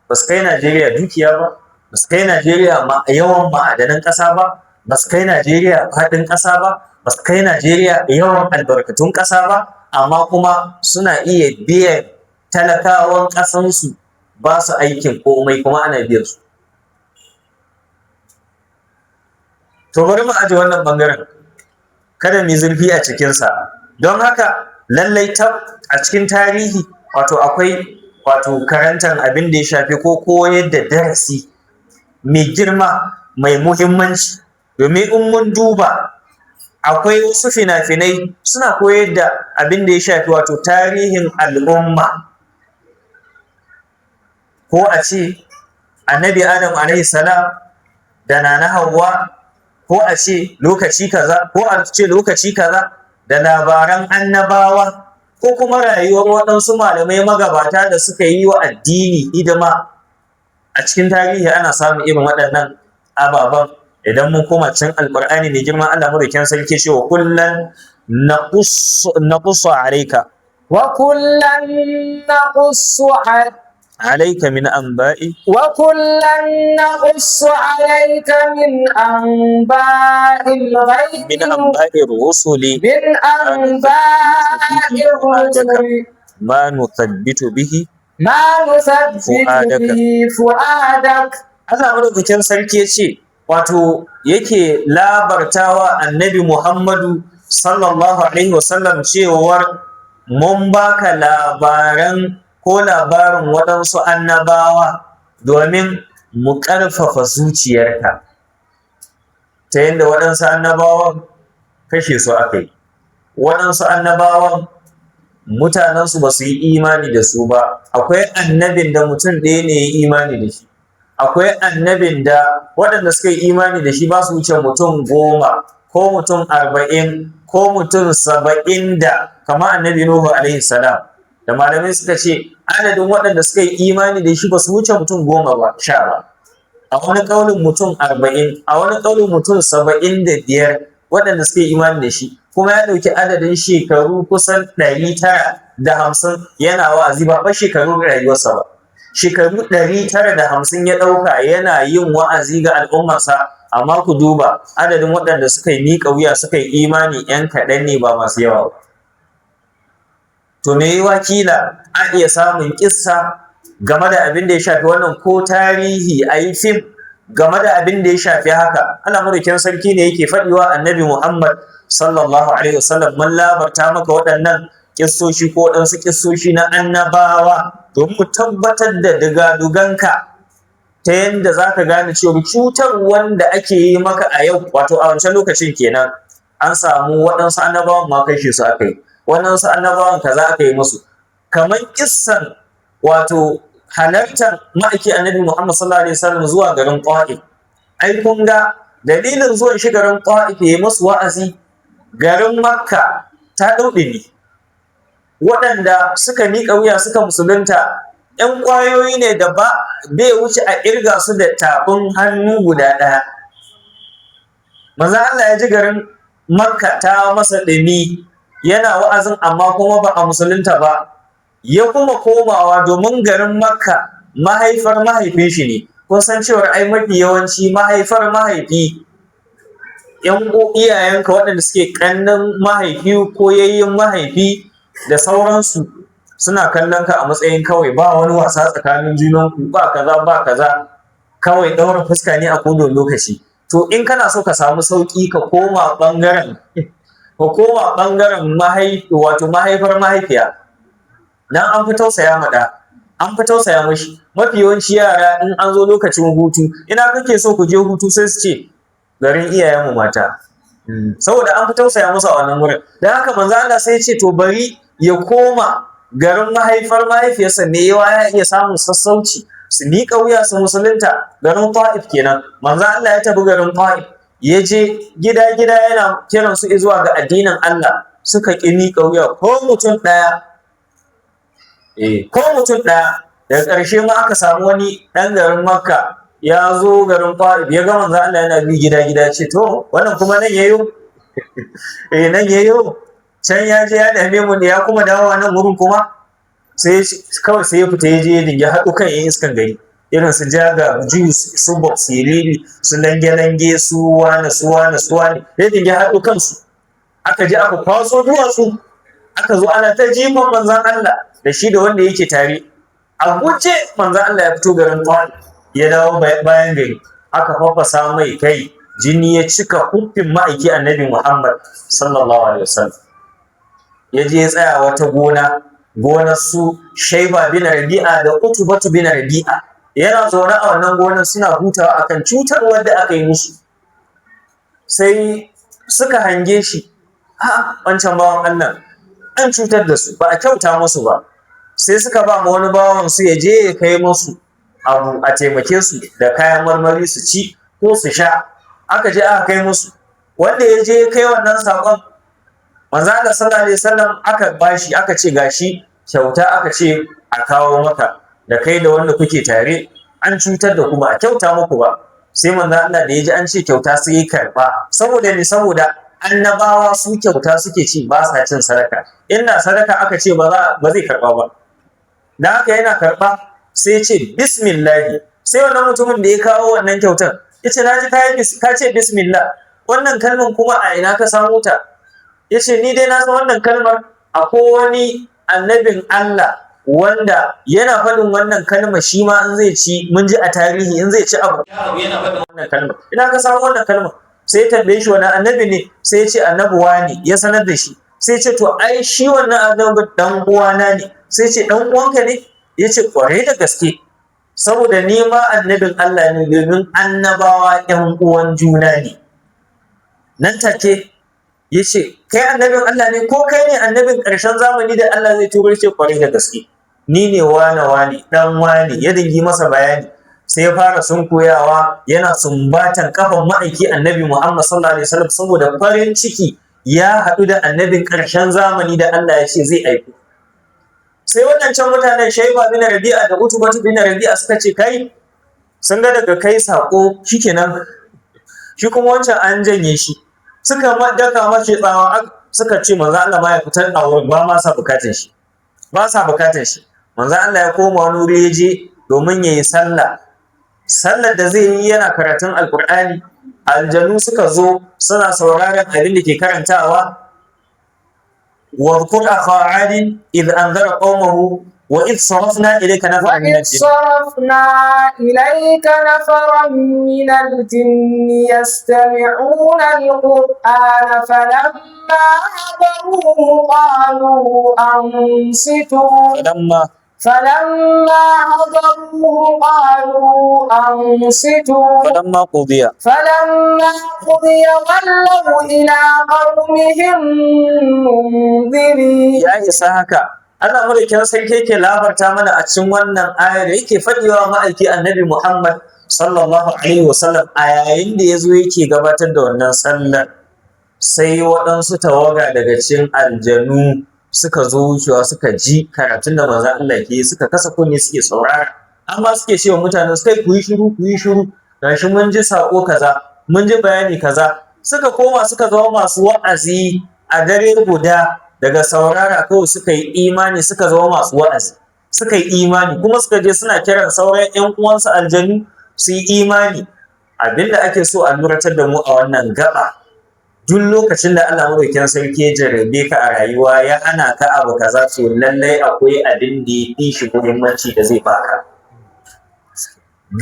Ba su kai Najeriya dukiya ba, ba su kai Najeriya yawan ma'adanan ƙasa ba, ba su kai Najeriya faɗin ƙasa ba, ba su kai Najeriya yawan albarkatun ƙasa ba, amma kuma suna iya biyan talakawan ƙasansu, ba su aikin komai, kuma ana biyan su. To bari mu aje wannan ɓangaren, kada mu yi zurfi a cikinsa. Don haka lallai tab a cikin tarihi wato akwai wato karantar abin da ya shafi ko koyar da darasi mai girma, mai muhimmanci. Domin in mun duba, akwai wasu fina-finai suna koyar da abin da ya shafi wato tarihin al'umma, ko a ce Annabi Adam alaihi salam da Nana Hauwa, ko a ce lokaci kaza, ko a ce lokaci kaza, da labaran annabawa, ko kuma rayuwar waɗansu malamai magabata da suka yi wa addini hidima. A cikin tarihi ana samun irin waɗannan ababen. Idan mun koma cikin Alƙur'ani mai girma, Allah Madaukakin Sarki ce: wa kullan naqussu alayka وكلا نقص على Alayka min anba'i وكلا نقص عليك من أنباء الغيب min anba'i rusuli من أنباء الرسل ma nuthabbitu bihi ما نثبت فؤادك. به فؤادك. Allah madaukakin sarki ya ce, wato yake labartawa annabi Muhammadu sallallahu alaihi wasallam cewar mun baka labaran ko labarin waɗansu annabawa domin mu ƙarfafa zuciyarka, ta yadda waɗansu annabawan kashe su aka yi, waɗansu annabawan mutanensu ba su yi imani da su ba. Akwai annabin da mutum ɗaya ne ya yi imani da shi, akwai annabin da waɗanda suka yi imani da shi ba su wuce mutum 10 ko mutum 40 ko mutum 70, da kama annabi Nuhu alaihi salam, da malamai suka ce adadin waɗanda suka yi imani da shi ba su wuce mutum 10 ba, 10 ba, a wani ƙaunin mutum 40, a wani ƙaunin mutum 75 waɗanda suka yi imani da shi. Kuma ya ɗauki adadin shekaru kusan 950 yana wa'azi, ba fa shekarun rayuwarsa ba, shekaru 950 ya ɗauka yana yin wa'azi ga al'ummarsa. Amma ku duba adadin waɗanda suka yi miƙa wuya suka yi imani, ‘yan kaɗan ne, ba masu yawa ba. To me yiwa kila a iya samun kissa game da abin da ya shafi wannan, ko tarihi, a yi fim game da abin da ya shafi haka. Allah madaukakin sarki ne yake faɗiwa annabi Muhammad sallallahu alaihi wasallam, mun labarta maka waɗannan kissoshi ko waɗansu kissoshi na annabawa domin mu tabbatar da digaduganka, ta yadda za ka gane cewa cutar wanda ake yi maka a yau, wato a wancan lokacin kenan, an samu waɗansu annabawan ma kashe su aka yi, waɗansu annabawan kaza aka yi musu. Kamar kissan wato halartar ma'aiki annabi Muhammad sallallahu alaihi wasallam zuwa garin Ta'if, ai kun ga dalilin zuwan shi garin Ta'if ya yi musu wa'azi. Garin Makka ta ɗau ɗumi, waɗanda suka miƙa wuya suka musulunta ‘yan ƙwayoyi ne da ba bai wuce a ƙirga su da tafin hannu guda ɗaya. Manzon Allah ya ji garin Makka ta masa ɗumi, yana wa'azin amma kuma ba a musulunta ba. Ya kuma komawa, domin garin Makka mahaifar mahaifin shi ne. Kun san cewar ai mafi yawanci mahaifar mahaifi, ‘yan iyayenka waɗanda suke ƙannen mahaifi ko yayyin mahaifi da sauransu, suna kallon ka a matsayin kawai ba wani wasa tsakanin junanku, ba kaza ba kaza, kawai ɗaura fuska ne a kowane lokaci. To in kana so ka samu sauƙi, ka koma ɓangaren mahaifi, wato mahaifar mahaifiya, nan an fi tausaya ma ɗa, an fi tausaya mashi. Mafi yawanci yara in an zo lokacin hutu, "Ina kake so ku je hutu?" sai su ce, "Garin iyayenmu mata," saboda an fi tausaya musu a wannan wurin. Don haka manzo Allah sai ya ce to bari ya koma garin mahaifar mahaifiyarsa, me yawa ya iya samun sassauci su miƙa wuya su musulunta. Garin Ta'if kenan. Manzo Allah ya tafi garin Ta'if, ya je gida gida yana kiran su zuwa ga addinin Allah, suka ƙi miƙa wuya ko mutum ɗaya, ko mutum ɗaya. Daga ƙarshe ma aka samu wani ɗan garin Makka ya zo garin Ta'if, ya ga manzo Allah yana bi gida gida, ce, "To wannan kuma nan yayo, nan yayo, can ya je ya dame mu ne, ya kuma dawowa nan wurin kuma." Sai kawai sai ya fita, ya je ya dinga haɗu kan yan iskan gari, irin su Jaga Juice, su Bob Siriri, su lange-lange, su wane, su wane, su wane, ya dinga haɗu kansu. Aka je aka kwaso duwatsu, aka zo ana ta jifan manzon Allah da shi da wanda yake tare. A guje manzon Allah ya fito garin Ta'if, ya dawo bayan gari, aka fafasa mai kai, jini ya cika huffin ma'aiki annabi Muhammad sallallahu alaihi wasallam. Ya je ya tsaya wata gona, gonar su Shaiba bin Rabi'a da Utubatu bin Rabi'a. Yana zaune a wannan gonar suna hutawa akan cutarwar da aka yi musu. Sai suka hange shi, ha, wancan bawan Allah, an cutar da su, ba a kyauta musu ba. Sai suka ba ma wani bawan su ya je ya kai musu abu, a taimake su da kayan marmari su ci ko su sha. Aka je aka kai musu. Wanda ya je ya kai wannan saƙon, manzo Allah sallallahu alaihi wasallam aka bashi, aka ce gashi kyauta, aka ce a kawo maka da kai da wanda kuke tare, an cutar da ku, ba a kyauta muku ba. Sai manzo Allah da ya ji an ce kyauta, sai ya karba. Saboda ne? Saboda annabawa su kyauta suke ci, ba sa cin sadaka. Inda sadaka aka ce, ba zai karba ba. Dan haka yana karba Sai ya ce bismillahi. Sai wannan mutumin da ya kawo wannan kyautar ya ce, na ji ka ce bismillah, wannan kalmar kuma a ina ka samu ta? Ya ce, ni dai na san wannan kalmar, akwai wani annabin Allah wanda yana faɗin wannan kalmar, shi ma in zai ci, mun ji a tarihi, in zai ci abu yana faɗin wannan kalmar. Ina ka samu wannan kalmar? Sai ya tambaye shi wani annabi ne, sai ya ce annabi wani, ya sanar da shi. Sai ya ce, to ai shi wannan annabi dan uwana ne. Sai ya ce, dan uwanka ne? Ya ce, kwarai da gaske, saboda ni ma annabin Allah ne, domin annabawa ƴan uwan juna ne. Nan take ya ce, kai annabin Allah ne, ko kai ne annabin ƙarshen zamani da Allah zai turo? Ce, kwarai da gaske, ni ne wane wane dan wane. Ya dingi masa bayani, sai ya fara sunkuyawa yana sumbatan kafan ma'aiki Annabi Muhammad sallallahu alaihi wasallam, saboda farin ciki ya haɗu da annabin ƙarshen zamani da Allah ya ce zai aiko. Sai waɗancan mutanen, Shaiba bin Rabi'a da Utubatu bin Rabi'a, suka ce, kai, sun ga daga kai sako shikenan, shi kuma wancan an janye shi. Suka daka mashi tsawa, suka ce manzo Allah ma ya fitar a wurin, ba ma sa bukatar shi, ba sa bukatar shi. Manzo Allah ya koma wani wuri, ya je domin ya yi sallah. Sallar da zai yi, yana karatun Alkur'ani, aljanu suka zo suna sauraron abin da ke karantawa: واذكر أخا عاد إذ أنذر قومه وإذ صرفنا إليك نفرا من وإذ الجن صرفنا إليك نفرا من الجن يستمعون القرآن فلما حضروه قالوا أنصتوا فلما فلما حضروه قالوا أنصتوا فلما قضي فلما قضي ولوا إلى قومهم منذرين. Ya isa haka. Allah madaukakin sarki yake labarta mana a cikin wannan ayar, yake faɗiwa ma'aiki Annabi Muhammad sallallahu alaihi wasallam, a yayin da ya zo yake gabatar da wannan sallar, sai waɗansu tawaga daga cikin aljanu suka zo wucewa, suka ji karatun da manzon Allah ke yi, suka kasa kunne suke saurara, amma suke cewa mutanen su, kai, ku yi shiru, ku yi shiru, gashi mun ji sako kaza, mun ji bayani kaza. Suka koma suka zama masu wa'azi a dare guda. Daga saurara kawai suka yi imani, suka zama masu wa'azi, suka yi imani, kuma suka je suna kiran sauran ƴan uwansu aljanu su yi imani. Abinda ake so a luratar da mu a wannan gaba, duk lokacin da Allah madaukakin sarki ya jarrabe ka a rayuwa, ya hana ka abu kaza, to lallai akwai abin da ya fi shi muhimmanci da zai baka.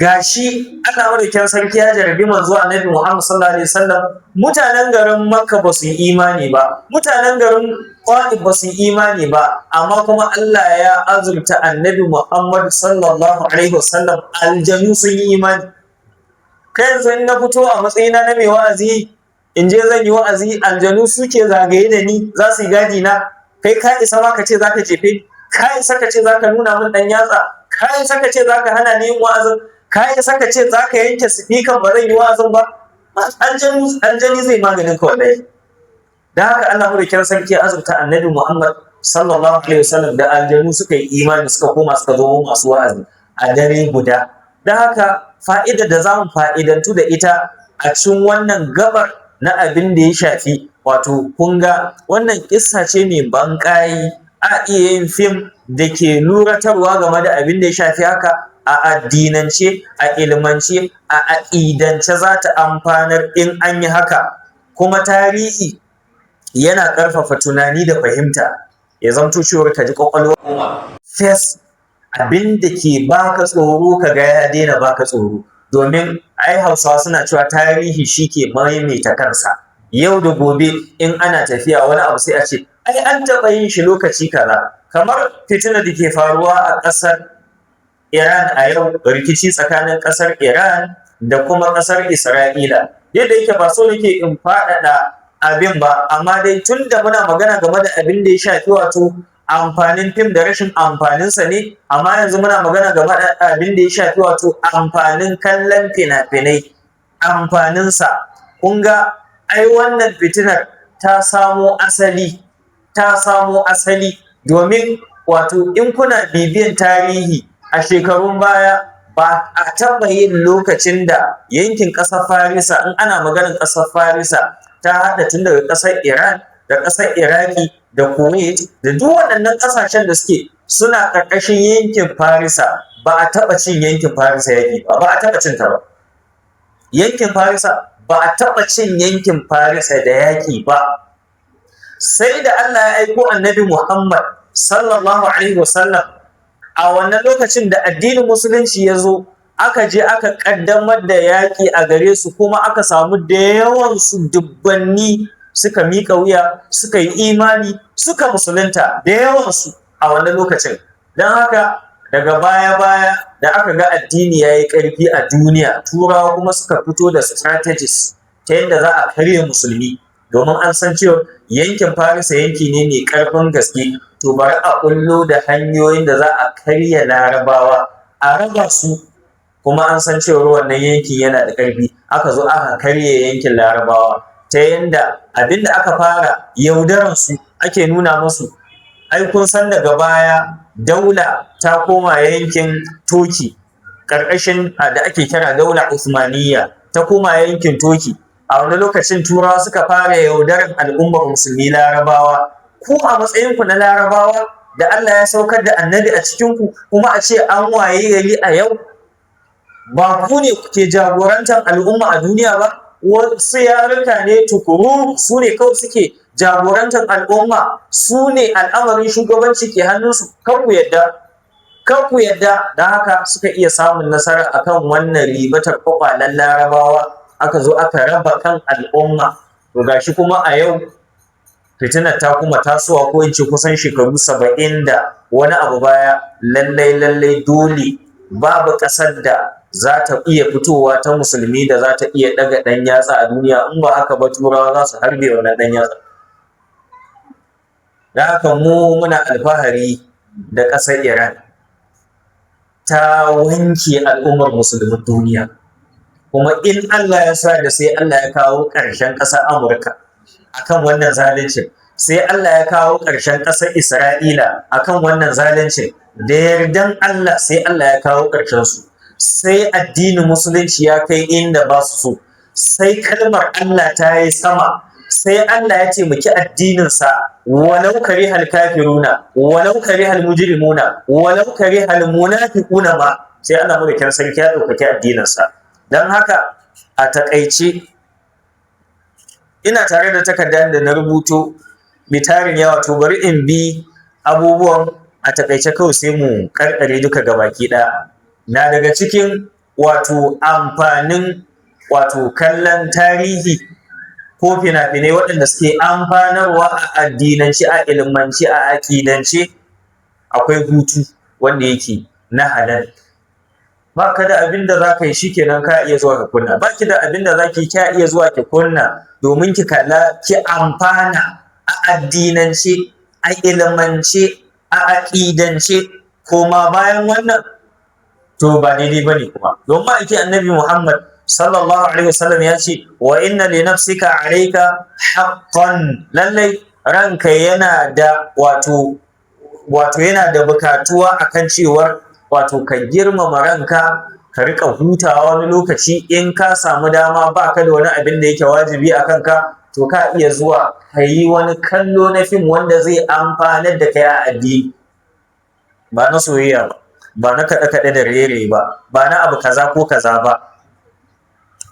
Gashi Allah madaukakin sarki ya jarrabi manzo Annabi Muhammad sallallahu alaihi wasallam, mutanen garin Makka ba su yi imani ba, mutanen garin Ta'if ba su yi imani ba, amma kuma Allah ya azurta Annabi Muhammad sallallahu alaihi wasallam, aljanu sun yi imani. Kai, yanzu in na fito a matsayina na mai wa'azi, in je zan yi wa'azi, aljanu suke zagaye da ni, za su yi gadi na. Kai, ka isa ma ka ce za ka jefe ni? Ka isa ka ce za ka nuna min ɗan yatsa? Ka isa ka ce za ka hana ni yin wa'azin? Ka isa ka ce za ka yanke sifikan ba zan yi wa'azin ba? Aljanu, aljani zai maganin ka wallahi. Da haka Allah madaukakin sarki ya azurta Annabi Muhammad sallallahu alaihi wasallam da aljanu suka yi imani, suka koma suka zama masu wa'azi a dare guda. Da haka fa'idar da zamu fa'idantu da ita a cikin wannan gabar na abin da ya shafi, wato kun ga wannan kissa ce mai banƙayi, a iya yin fim da ke luratarwa game da abin da ya shafi haka a addinance, a ilmance, a aƙidance, za ta amfanar in an yi haka. Kuma tarihi yana ƙarfafa tunani da fahimta, ya zamto cewar ka ji ƙwaƙwalwa fes, abin da ke baka tsoro ka ga ya daina baka tsoro, domin ai Hausawa suna cewa tarihi shi ke maimaita kansa. Yau da gobe in ana tafiya, wani abu sai a ce ai an taɓa yin shi lokaci kaza. Kamar fitinar da ke faruwa a ƙasar Iran a yau, rikici tsakanin ƙasar Iran da kuma ƙasar Isra'ila. Yadda yake, ba so nake in faɗaɗa abin ba, amma dai tun da muna magana game da abin da ya shafi wato amfanin fim da rashin amfaninsa ne, amma yanzu muna magana game da abin da ya shafi wato amfanin kallon fina-finai, amfaninsa. Kun ga ai wannan fitinar ta samo asali, ta samo asali domin wato in kuna bibiyan tarihi a shekarun baya, ba a taɓa yin lokacin da yankin ƙasar Farisa, in ana maganar ƙasar Farisa, ta haɗa tun daga ƙasar Iran da ƙasar Iraki da Kuwait da duk waɗannan ƙasashen da suke Suna ƙarƙashin yankin Farisa. Ba a taɓa cin yankin Farisa yaƙi ba, ba a taɓa cin ta ba. Yankin Farisa, ba a taɓa cin yankin Farisa da yaƙi ba, sai da Allah ya aiko Annabi Muhammad sallallahu alaihi wasallam. A wannan lokacin da addinin Musulunci ya zo, aka je aka ƙaddamar da yaƙi a gare su, kuma aka samu da yawansu, dubbanni suka miƙa wuya, suka yi imani, suka musulunta da yawansu a wannan lokacin. Don haka daga baya-baya da aka ga addini ya yi ƙarfi a duniya, Turawa kuma suka fito da strategies ta yadda za a karya Musulmi, domin an san cewa yankin Farisa yanki ne mai ƙarfin gaske. To, bari a ƙullo da hanyoyin da za a karya Larabawa, a raba su, kuma an san cewa wannan yankin yana da ƙarfi. Aka zo aka karya yankin Larabawa ta yanda abinda aka fara yaudaran su, ake nuna musu, ai kun san daga baya daula ta koma yankin Turkey, ƙarƙashin da ake kira Daula Usmaniyya, ta koma yankin Turkey. A wani lokacin Turawa suka fara yaudaran al'ummar Musulmi Larabawa: ku a matsayinku na Larabawa da Allah ya saukar da Annabi a cikinku, kuma a ce an waye gari a yau ba ku ne kuke jagorantar al'umma a duniya ba, wasu yaruka ne tukuru su ne kawai suke jagorantar al'umma, su ne al'amarin shugabanci ke hannunsu. Kar ku yadda, kar ku yadda. Don haka suka iya samun nasara akan wannan ribatar kwakwalen Larabawa, aka zo aka raba kan al'umma. To, gashi kuma a yau fitinar ta kuma tasowa, ko in ce kusan shekaru 70 da wani abu baya. Lallai lallai dole babu ƙasar da za ta iya fitowa ta Musulmi da za ta iya ɗaga ɗan yatsa a duniya. In ba haka ba, Turawa za su harbe wannan ɗan yatsa. Da haka mu muna alfahari da ƙasar Iran, ta wanke al'ummar Musulmin duniya. Kuma in Allah ya sa da sai Allah ya kawo ƙarshen ƙasar Amurka akan wannan zaluncin, sai Allah ya kawo ƙarshen ƙasar Isra'ila akan wannan zaluncin, da yardan Allah sai Allah ya kawo ƙarshen su, sai addinin Musulunci ya kai inda ba su so, sai kalmar Allah ta yi sama, sai Allah ya taimaki addininsa, walau karihal kafiruna, walau karihal mujrimuna, walau karihal munafiquna ma, sai Allah Mulkin Sarki ya ɗaukaki addininsa. Don haka a taƙaice, ina tare da takardar da na rubuto mai tarin yawa. To, bari in bi abubuwan a taƙaice kawai, sai mu karkare duka gabaki ɗaya. Na daga cikin wato amfanin wato kallon tarihi ko fina-finai waɗanda suke amfanarwa a addinance, a ilimance, a aƙidance, akwai hutu wanda yake na halal. Ba ka da abin da za ka yi, shikenan, ka iya zuwa ka kunna. Ba ki da abin da za ki, ka iya zuwa ki kunna domin ki kalla, ki amfana a addinance, a ilimance, a aƙidance. Koma bayan wannan, to ba daidai ba ne kuma, don ma'aiki Annabi Muhammad sallallahu alaihi wasallam ya ce: "Wa inna li nafsika alayka haqqan." Lallai ranka yana da wato yana da bukatuwa akan cewar wato ka girmama ranka, ka rika hutawa wani lokaci. In ka samu dama, ba ka da wani abin da yake wajibi a kanka, to ka iya zuwa ka yi wani kallo na fim wanda zai amfanar da kai a addini, ba na soyayya ba, ba na kaɗe-kaɗe da raye-raye ba, ba na abu kaza ko kaza ba.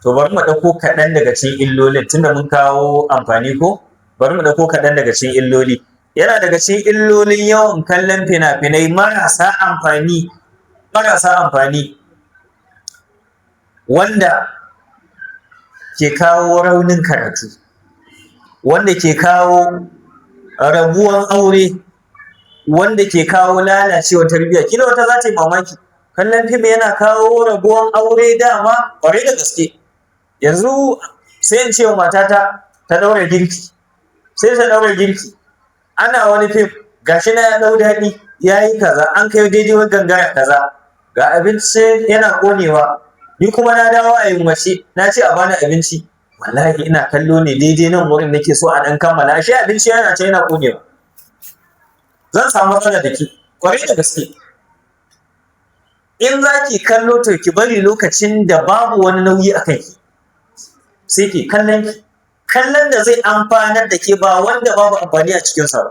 To, bari mu ɗauko kaɗan daga cikin illolin, tunda mun kawo amfani ko. Bari mu ɗauko kaɗan daga cikin illoli. Yana daga cikin illolin yawan kallon fina-finai marasa amfani wanda ke kawo raunin karatu, wanda ke kawo rabuwan aure, wanda ke kawo lalacewar tarbiyya. Kila wata za ta yi mamaki, kallon fim yana kawo rabuwan aure? Dama ƙwarai da gaske. Yanzu sai in ce wa matata ta ɗaura girki, sai ta ɗaura girki, ana wani fim, gashi na ya ɗau daɗi, ya yi kaza, an kai daidai wani gangara kaza, ga abinci yana ƙonewa, ni kuma na dawo a yunwace, na ce a bani abinci. Wallahi ina kallo ne, daidai nan wurin nake so a ɗan kammala, ashe abinci yana can yana ƙonewa. Zan samu matsala da ke ƙwarai da gaske. In za ki kallo, to ki bari lokacin da babu wani nauyi a kanki, sai ki kallon ki, kallon da zai amfanar da ke, ba wanda babu amfani a cikinsa ba.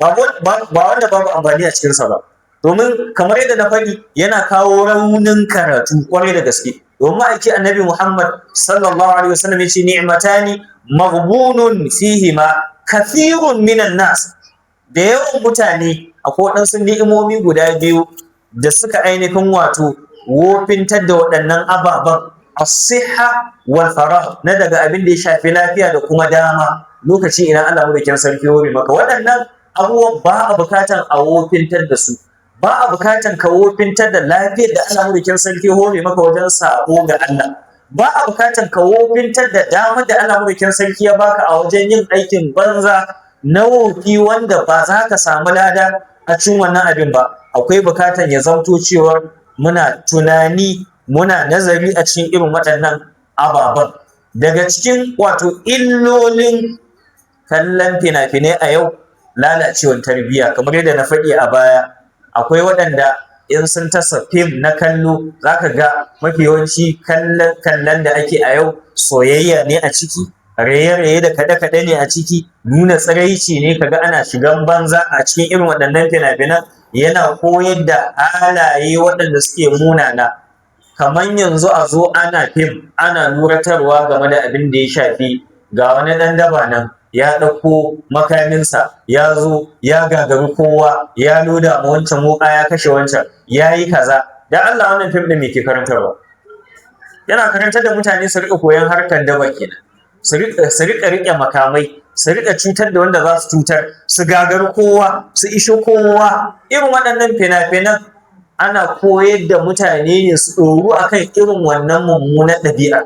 Ba wanda babu amfani a cikinsa ba. Domin kamar yadda na faɗi, yana kawo raunin karatu kwarai da gaske. Domin ma'aiki Annabi Muhammad sallallahu alaihi wasallam ya ce ni'matani maghbunun fihima kathirun minan nas. Da yawan mutane akwai waɗansu ni'imomi guda biyu da suka ainihin wato wofintar da waɗannan ababen, as-sihha wal faragh, na daga abin da ya shafi lafiya da kuma dama lokaci. Idan Allah madaukakin sarki hore maka waɗannan abubuwan, ba a bukatan a wofintar da su. Ba a bukatan ka wofintar da lafiyar da Allah madaukakin sarki hore maka wajen sabo ga Allah. Ba a bukatan ka wofintar da damar da Allah madaukakin sarki ya baka a wajen yin aikin banza na wofi wanda ba za ka samu lada a cikin wannan abin ba. Akwai bukatan ya zamto cewar muna tunani, muna nazari a cikin irin waɗannan ababen. Daga cikin wato illolin kallon fina-finai a yau, lalacewar tarbiyya. Kamar yadda na faɗi a baya, akwai waɗanda in sun tasa fim na kallo, za ka ga mafi yawanci kallon da ake a yau soyayya ne a ciki, raye-raye da kaɗe-kaɗe ne a ciki, nuna tsiraici ne, kaga ana shigan banza a cikin irin waɗannan fina-finan. Yana koyar da halaye waɗanda suke munana. Kamar yanzu a zo ana fim, ana nuratarwa game da abin da ya shafi ga wani ɗan daba nan ya ɗauko makaminsa, ya zo ya gagari kowa, ya loda ma wancan wuƙa, ya kashe wancan, ya yi kaza. Dan Allah, wannan fim ɗin me ke karantarwa? Yana karantar da mutane su riƙa koyon harkar daba kenan, su riƙa riƙe makamai, su riƙa cutar da wanda za su cutar, su gagari kowa, su ishi kowa. Irin waɗannan fina-finan ana koyar da mutane ne su ɗoru akan irin wannan mummunar ɗabi'a.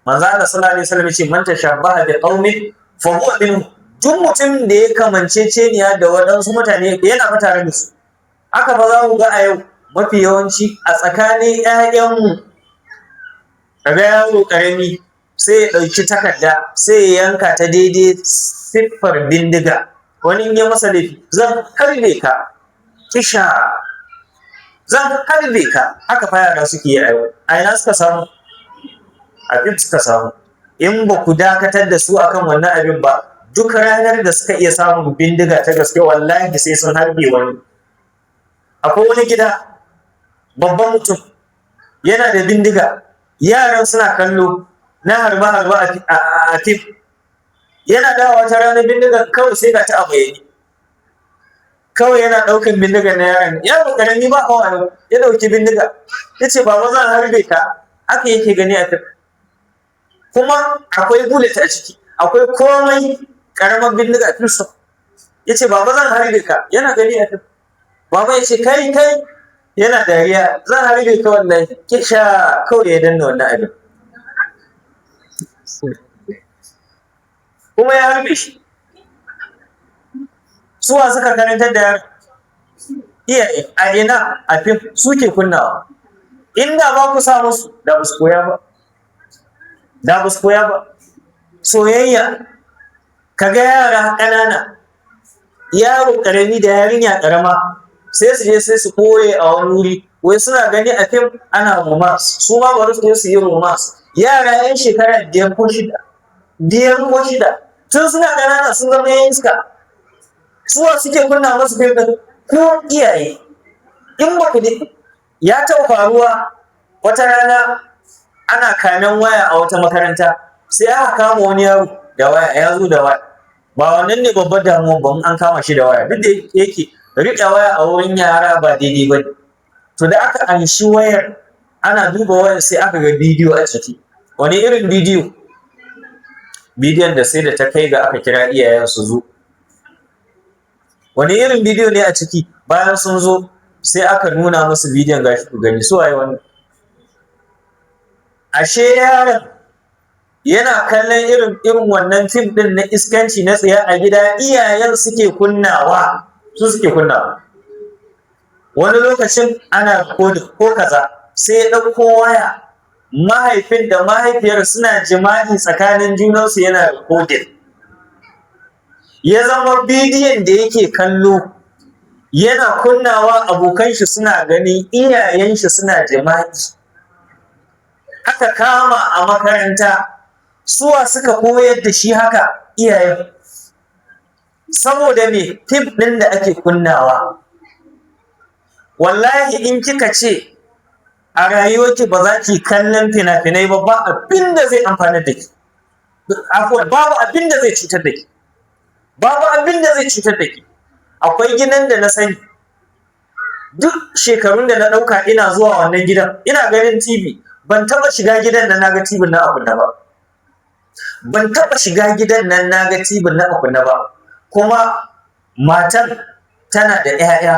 Manzo Allah sallallahu alaihi wasallam ya ce man tashabbaha bi qaumin fa huwa minhum. Duk mutum da ya kamanceceniya da waɗansu mutane, yana fa tare da su. Haka ba za ku ga a yau mafi yawanci a tsakanin 'ya'yanmu, kaga yaro ƙarami sai ya ɗauki takarda, sai ya yanka ta daidai siffar bindiga. Wani in ya masa laifi, "Zan harbe ka, kisha, zan harbe ka." Haka fa yara suke yi a yau. A ina suka samu? A fim suka samu. In ba ku dakatar da su akan wannan abin ba, duk ranar da suka iya samun bindiga ta gaske, wallahi sai sun harbe wani. Akwai wani gida, babban mutum yana da bindiga, yaran suna kallo na harba harba a fim. Yana dawowa wata ranar, bindigar kawai sai ga ta a bayyane. Kawai yana ɗaukan bindigar na yaron, yaro ƙarami ba hawa, ya ɗauki bindiga, ya ce, "Baba, zan harbe ka." Haka yake gani a fim. Kuma akwai bullet a ciki, akwai komai, ƙaramar bindiga pistol. Ya ce, "Baba, zan harbe ka." Yana gani a fim. Baba ya ce, "Kai, kai." Yana dariya, "Zan harbe ka wallahi." Kisha, kawai ya danna wannan abin kuma ya harbe shi. Suwa suka karantar da yaron? Iyaye. A ina? A fim suke kunnawa. Inda ba ku sa musu, da ba su koya ba, da ba su koya ba. Soyayya, kaga yara ƙanana, yaro ƙarami da yarinya ƙarama, sai su je sai su ɓoye a wani wuri, wai suna gani a fim ana romance, su ma bari su je su yi romance. Yara yan shekara 5 ko 6, 5 ko 6, tun suna ƙanana sun zama yan iska. Suwa suke kunna masu fim ɗin? Ko iyaye. In ba ku ya taɓa faruwa, wata rana ana kamen waya a wata makaranta, sai aka kama wani yaro da waya. Ya zo da waya. Ba wannan ne babbar damuwa ba an kama shi da waya, duk da yake riƙe waya a wurin yara ba daidai ba ne. To, da aka anshi wayar, ana duba wayar, sai aka ga bidiyo a ciki. Wani irin bidiyo? Bidiyon da sai da ta kai ga aka kira iyayen su zo. Wani irin bidiyo ne a ciki? Bayan sun zo, sai aka nuna musu bidiyon, "Gashi, ku gani, su waye wannan?" Ashe yaron yana kallon irin wannan fim ɗin na iskanci, na tsiya a gida. Iyayen suke kunnawa, su suke kunnawa. Wani lokacin ana recording ko kaza, sai ya ɗauko waya, mahaifin da mahaifiyar suna jima'i tsakanin junansu, yana recording. Ya zama bidiyon da yake kallo, yana kunnawa, abokan shi suna gani iyayen shi suna jima'i. Aka kama a makaranta. Suwa suka koyar da shi haka? Iyayen. Saboda me? Fim ɗin da ake kunnawa. Wallahi in kika ce a rayuwarki ba za ki kallon fina-finai ba, ba abin da zai amfanar da ki. Afuwan, babu abin da zai cutar da ki. Babu abin da zai cutar da ki. Akwai gidan da na sani, duk shekarun da na ɗauka ina zuwa wannan gidan, ina ganin TV, ban taɓa shiga gidan nan naga TV nan a kunne ba. Ban taɓa shiga gidan nan naga TV nan a kunne ba. Kuma matan tana da 'ya'ya,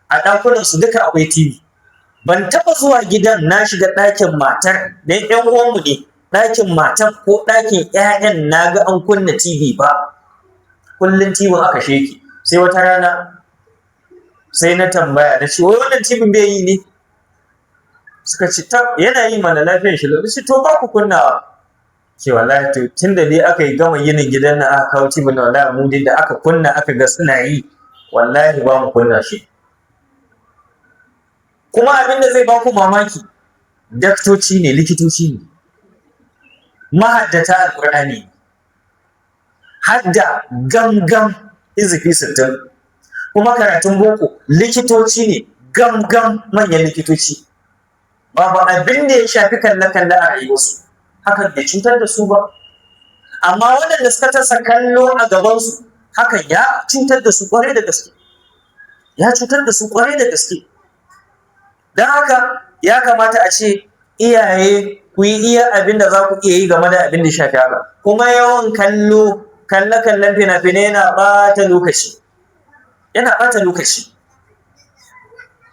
a ɗakunan su duka akwai TV. Ban taɓa zuwa gidan na shiga ɗakin matar, dan ƴan uwanmu ne, ɗakin matar ko ɗakin 'ya'yan naga an kunna TV ba. Kullum TV a kashe yake. Sai wata rana sai na tambaya na ce, wai wannan TV bai yi ne? Suka ce, tab, yana yi mana, lafiyar shi lau. Ce, to ba ku kunnawa? Ce, wallahi to tun da dai aka yi gama ginin gidan nan aka kawo TV nan, wallahi mu dai da aka kunna aka ga suna yi, wallahi ba mu kunna shi. Kuma abin da zai baku mamaki, daktoci ne, likitoci ne, mahaddata Alƙur'ani, hadda gamgam izifi 60, kuma karatun boko, likitoci ne gamgam, manyan likitoci. Babu abin da ya shafi kalle-kalle a rayuwarsu, hakan bai cutar da su ba. Amma waɗanda suka tasa kallo a gabansu, hakan ya cutar da su ƙwarai da gaske. Ya cutar da su ƙwarai da gaske. Don haka ya kamata a ce iyaye ku yi iya abin da za ku iya yi game da abin da ya shafi haka. Kuma yawan kallo, kalle-kallen fina-finai yana ɓata lokaci. Yana ɓata lokaci.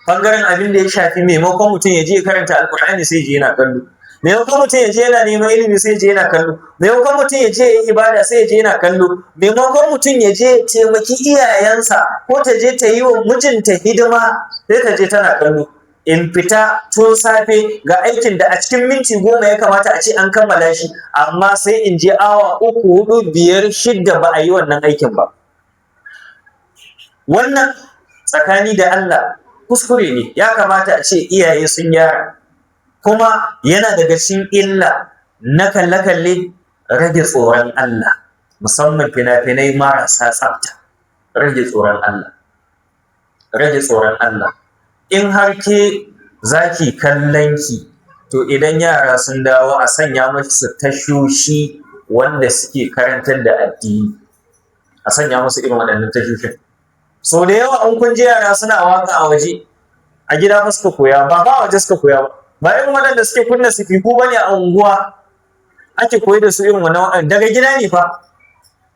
Ɓangaren abin da ya shafi, maimakon mutum ya je ya karanta Alƙur'ani, sai ya je yana kallo. Maimakon mutum ya je yana neman ilimi, sai ya je yana kallo. Maimakon mutum ya je ya yi ibada, sai ya je yana kallo. Maimakon mutum ya je ya taimaki iyayensa ko ta je ta yi wa mijinta hidima, sai ta je tana kallo. In fita tun safe, ga aikin da a cikin minti 10 ya kamata a ce an kammala shi, amma sai in je awa 3, 4, 5, 6 ba a yi wannan aikin ba. Wannan tsakani da Allah kuskure ne, ya kamata a ce iyaye sun gyara. Kuma yana daga cikin illa na kalle-kalle rage tsoron Allah, musamman fina-finai marasa tsafta. Rage tsoron Allah. Rage tsoron Allah. In har ke za ki kallon ki, to idan yara sun dawo a sanya musu tashoshi wanda suke karantar da addini. A sanya musu irin waɗannan tashoshin. Sau da yawa in kun ji yara suna waƙa a waje, a gida fa suka koya, ba fa a waje suka koya ba. Ba irin waɗanda suke kunna sifiku ba ne a unguwa ake koyar da su irin wannan waƙan, daga gida ne fa.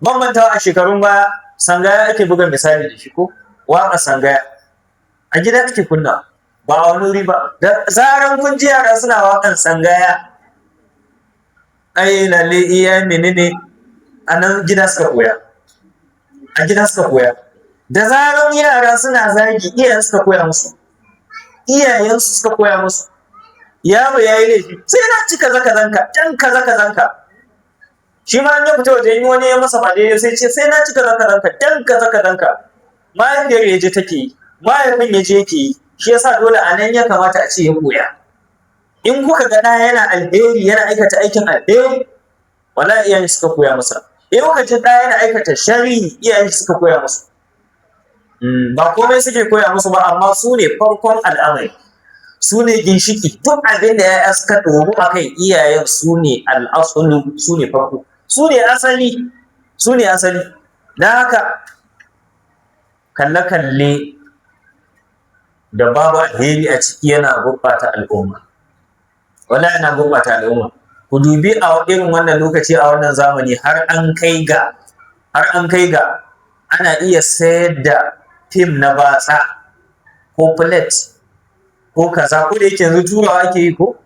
Ban mantawa, a shekarun baya Sangaya ake buga misali da shi ko? Waƙar Sangaya. A gida ake kunna, ba a wani wuri ba. Da zaran kun ji yara suna waƙan Sangaya, ai lalle iya menene, a nan gida suka koya. A gida suka koya. Da zaran yara suna zagi, iyayen suka koya musu. Iyayensu suka koya musu. Yaro ya yi laifi, sai na ci kaza kazanka, can kaza kazanka. Shi ma in ya fita waje, in wani ya masa ba daidai, sai ce, sai na ci kaza kazanka, dan kaza kazanka. Mahaifiyar ya je take yi, mahaifin ya je yake yi, shi yasa dole a nan ya kamata a ce ya koya. In kuka ga ɗa yana alheri, yana aikata aikin alheri, wallahi iyayen shi suka koya masa. In kuka ji ɗa yana aikata sharri, iyayen shi suka koya musu. Ba komai suke koya musu ba, amma su ne farkon al'amari. Su ne ginshiki, duk abin da ‘ya'ya suka ɗoru a kai, iyayen su ne al'asulu, su ne farko. Su ne asali, su ne asali. Don haka kalle-kalle da babu alheri a ciki yana gurɓata al'umma. Wallahi yana gurɓata al'umma. Ku dubi a irin wannan lokaci, a wannan zamani, har an kai ga ana iya sayar da fim na batsa ko plate ko kaza, ko da yake yanzu turawa ake yi ko?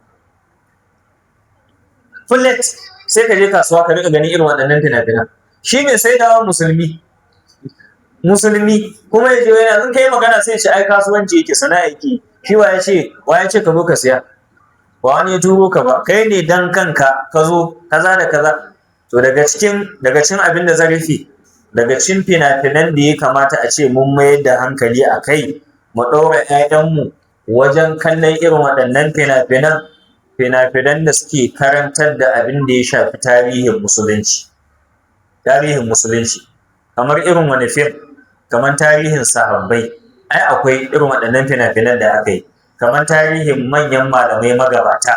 Plate, sai ka je kasuwa ka riƙa ganin irin waɗannan fina-finan. Shi mai saidawa musulmi, musulmi, kuma ya je yana, in kai magana sai ya ce ai kasuwanci yake, sana'a yake yi. Shi wa ya ce ka zo ka siya? Ba wani ya turo ka ba, kai ne dan kanka ka zo kaza da kaza. To daga cikin abin da zan rufe, daga cikin fina-finan da ya kamata a ce mun mayar da hankali a kai, mu ɗaura ‘ya'yanmu wajen kallon irin waɗannan fina-finan, fina-finan da suke karantar da abin da ya shafi tarihin musulunci. Tarihin musulunci. Kamar irin wani fim? Kamar tarihin sahabbai, ai akwai irin waɗannan fina-finan da aka yi, kamar tarihin manyan malamai magabata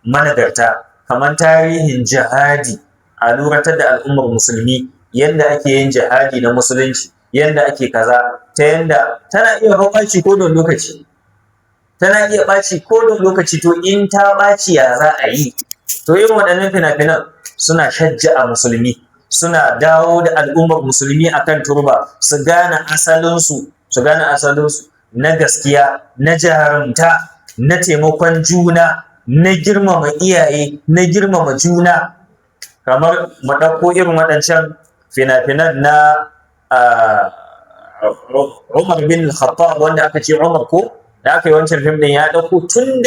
managarta, kamar tarihin jihadi, a luratar da al'ummar Musulmi yadda ake yin jihadi na Musulunci, yadda ake kaza, ta yanda tana iya ɓaci ko da lokaci, tana iya ɓaci ko da lokaci. To in ta ɓaci, ya za a yi? To irin waɗannan fina-finan suna shajja'a Musulmi, suna dawo da al'ummar Musulmi akan turba, su gane asalinsu, su gane asalinsu na gaskiya, na jarumta, na taimakon juna, na girmama iyaye, na girmama juna. Kamar mu ɗauko irin waɗancan fina-finan na Umar bin Khattab, wanda aka ce Umar ko da aka yi wancan fim ɗin, ya ɗauko tun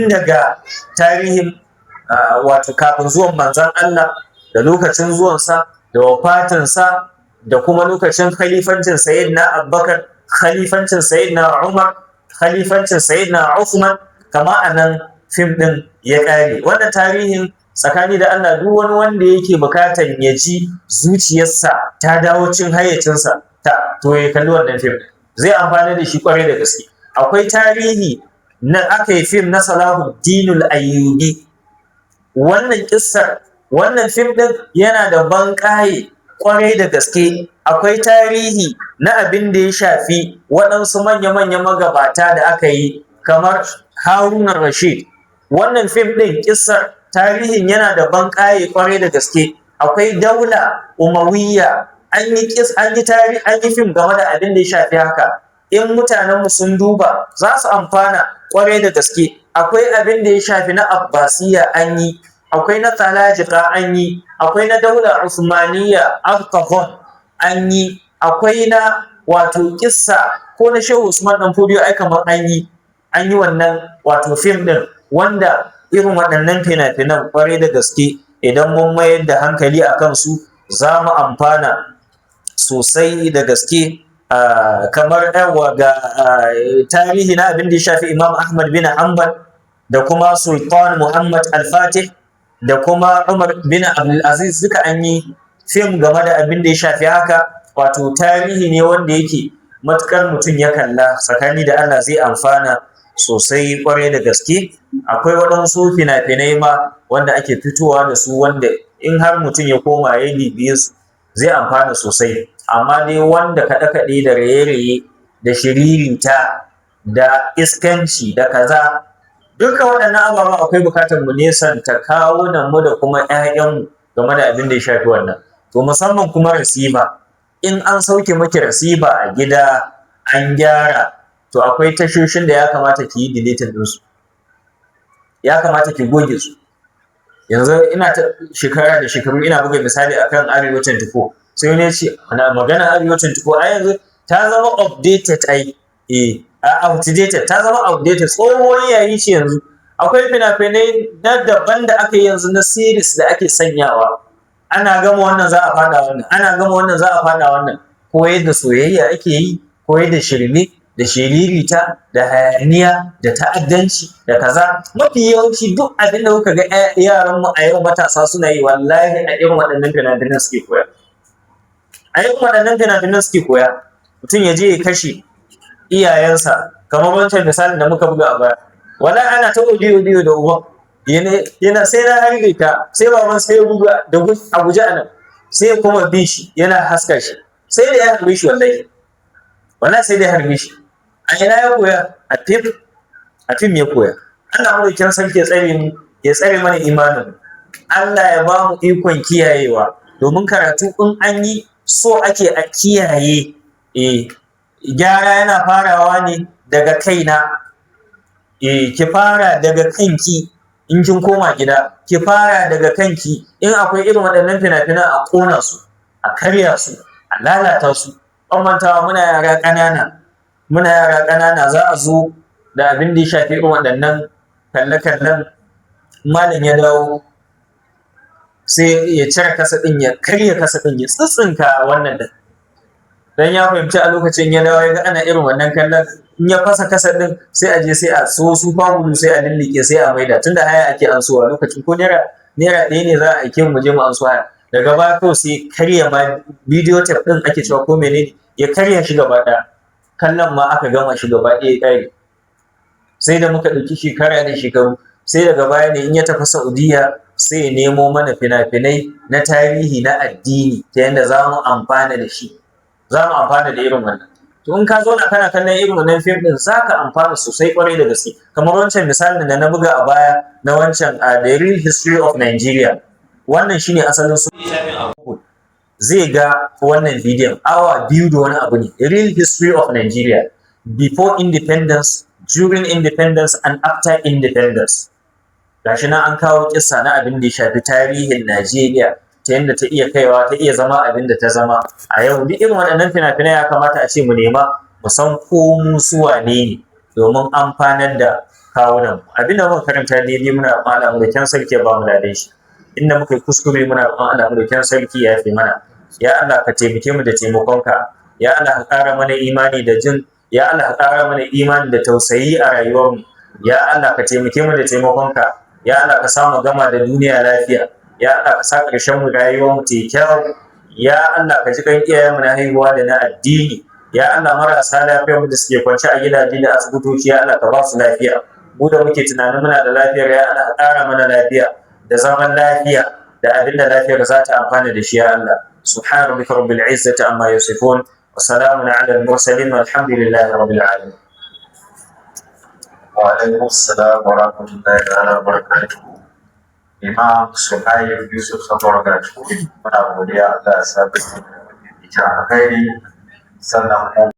daga tarihin, wato kafin zuwan Manzon Allah, da lokacin zuwansa, da wafatinsa, da kuma lokacin khalifancin Sayyidina Abubakar, khalifancin Sayyidina Umar, khalifancin Sayyidina Uthman, kama a nan fim ɗin ya ƙare. Wannan tarihin, tsakani da Allah, duk wani wanda yake bukatan ya ji zuciyarsa ta dawo cin hayyacinsa ta, to ya kalli wannan fim, zai amfani da shi kwarai da gaske. Akwai tarihi na aka yi fim na Salahuddinul Ayyubi. Wannan kissar, wannan fim ɗin yana da banƙaye kwarai da gaske. Akwai tarihi na abin da ya shafi waɗansu manya-manyan magabata da aka yi, kamar Haruna Rashid. Wannan fim ɗin, kissar tarihin yana da banƙaye kwarai da gaske. Akwai Daula Umawiyya, an yi tarihi, an yi fim game da abin da ya shafi haka. In mutanenmu sun duba, za su amfana kwarai da gaske. Akwai abin da ya shafi na Abbasiyya an yi, akwai na Salajika an yi, akwai na Daular Usmaniyya Artagon an yi, akwai na wato kissa ko na Shehu Usman Dan Fodiyo, ai kamar an yi wannan wato fim din. Wanda irin waɗannan fina-finan, kwarai da gaske, idan mun mayar da hankali a kansu, za mu amfana sosai da gaske. Kamar yawa ga tarihi na abin da ya shafi Imam Ahmad bin Hanbal, da kuma Sultan Muhammad Al-Fatih, da kuma Umar bin Abdulaziz, duka an yi fim game da abin da ya shafi haka. Wato tarihi ne wanda yake matukar mutum ya kalla, tsakani da Allah zai amfana sosai kwarai da gaske. Akwai waɗansu fina-finai ma wanda ake fitowa da su, wanda in har mutum ya koma ya bibiye su, zai amfana sosai. Amma dai wanda kaɗe-kaɗe da raye-raye da shiririta da iskanci da kaza, duka waɗannan ababen, akwai bukatar mu nesanta kawunan mu da kuma 'ya'yanmu game da abin da ya shafi wannan. To musamman kuma receiver, in an sauke maki receiver a gida an gyara, to akwai tashoshin da ya kamata ki yi deleting ɗinsu, ya kamata ki goge su. Yanzu ina ta shekara da shekaru ina buga misali akan Arewa 24, sai wani ya ce ana magana Arewa 24, a yanzu ta zama updated, ai outdated, ta zama outdated, tsohon yayi ce. Yanzu akwai fina-finai na daban da aka yi yanzu, na series da ake sanyawa. Ana gama wannan, za a fada wannan, ana gama wannan, za a fada wannan. Koyar da soyayya ake yi, koyar da shirme da shiririta da hayaniya da ta'addanci da kaza. Mafi yawanci duk abin da kuka ga yaran mu a yau, matasa suna yi, wallahi a irin waɗannan fina-finan suke koya, a irin waɗannan fina-finan suke koya. Mutum ya je ya kashe iyayensa, kamar wancan misalin da muka buga a baya. Wallahi ana ta audio audio da uban yana "Sai na harbe ka." Sai baban sai ya buga da a guje a nan, sai ya kuma bin shi yana haska shi, sai da ya harbe shi. Wallahi, wallahi sai da ya harbe shi. A ina ya koya? A fim, a fim ya koya. Allah madaukakin sarki ya tsare mu, ya tsare mana imanin. Allah ya ba mu ikon kiyayewa, domin karatu in an yi, so ake a kiyaye. Gyara yana farawa ne daga kaina. Ki fara daga kanki. In kin koma gida, ki fara daga kanki. In akwai irin waɗannan fina-finan, a ƙona su, a karya su, a lalata su. Ban mantawa, muna yara ƙanana, muna yara ƙanana, za a zo da abin da ya shafi irin waɗannan kalle-kallen. Malam ya dawo, sai ya cire cassette ɗin, ya karya cassette ɗin, ya tsitsinka wannan ɗin, dan ya fahimci a lokacin ya dawo ya ga ana irin wannan kallon, in ya fasa cassette ɗin, sai a je sai a so su glue, sai a lillike, sai a maida, tunda haya ake ansowa lokacin, ko naira 1 ne za a aike mu je mu anso haya. Daga baya kawai sai karya ma bidiyo tape ɗin ake cewa ko menene, ya karya shi gaba ɗaya. Kallon ma aka gama shi gaba ɗaya ya ƙare. Sai da muka ɗauki shekara da shekaru, sai daga baya ne in ya tafi Saudiya sai ya nemo mana fina-finai na tarihi na addini ta yadda za mu amfana da shi, za mu amfana da irin wannan. To in ka zauna kana kallon irin wannan fim ɗin, za ka amfana sosai kwarai da gaske. Kamar wancan misalin da na buga a baya na wancan The Real History of Nigeria, wannan shine asalin su. Zai ga wannan bidiyon awa 2 da wani abu ne, Real History of Nigeria, before independence, during independence and after independence. Gashi nan an kawo kissa na abin da ya shafi tarihin Najeriya, ta yadda ta iya kaiwa ta iya zama abin da ta zama a yau. Duk irin waɗannan fina-finai ya kamata a ce mu nema mu san ko mu su wane ne domin amfanar da kawunan mu. Abin da muka karanta daidai, muna roƙon Allah madaukakin sarki ya ba mu ladan shi. Inda muka yi kuskure, muna roƙon Allah madaukakin sarki ya yafe mana. Ya Allah, ka taimake mu da taimakonka. Ya Allah, ka ƙara mana imani da jin, ya Allah, ka ƙara mana imani da tausayi a rayuwarmu. Ya Allah, ka taimake mu da taimakonka. Ya Allah, ka samu gama da duniya lafiya. Ya Allah, ka sa ƙarshen mu rayuwar mu ta yi kyau. Ya Allah, ka ji kan iyayenmu na haihuwa da na addini. Ya Allah, marasa lafiyar mu da suke kwance a gidaje da asibitoci, ya Allah, ka ba su lafiya. Mu da muke tunanin muna da lafiyar, ya Allah, ka ƙara mana lafiya da zaman lafiya da abin da lafiyar za ta amfana da shi. Ya Allah, سبحان ربك رب العزة عما يصفون وسلام على المرسلين والحمد لله رب العالمين. وعليكم السلام ورحمة الله تعالى وبركاته. Imam Suhaib Yusuf Sabuwar, muna godiya. Allah ya sa da alkhairi, sannan kuma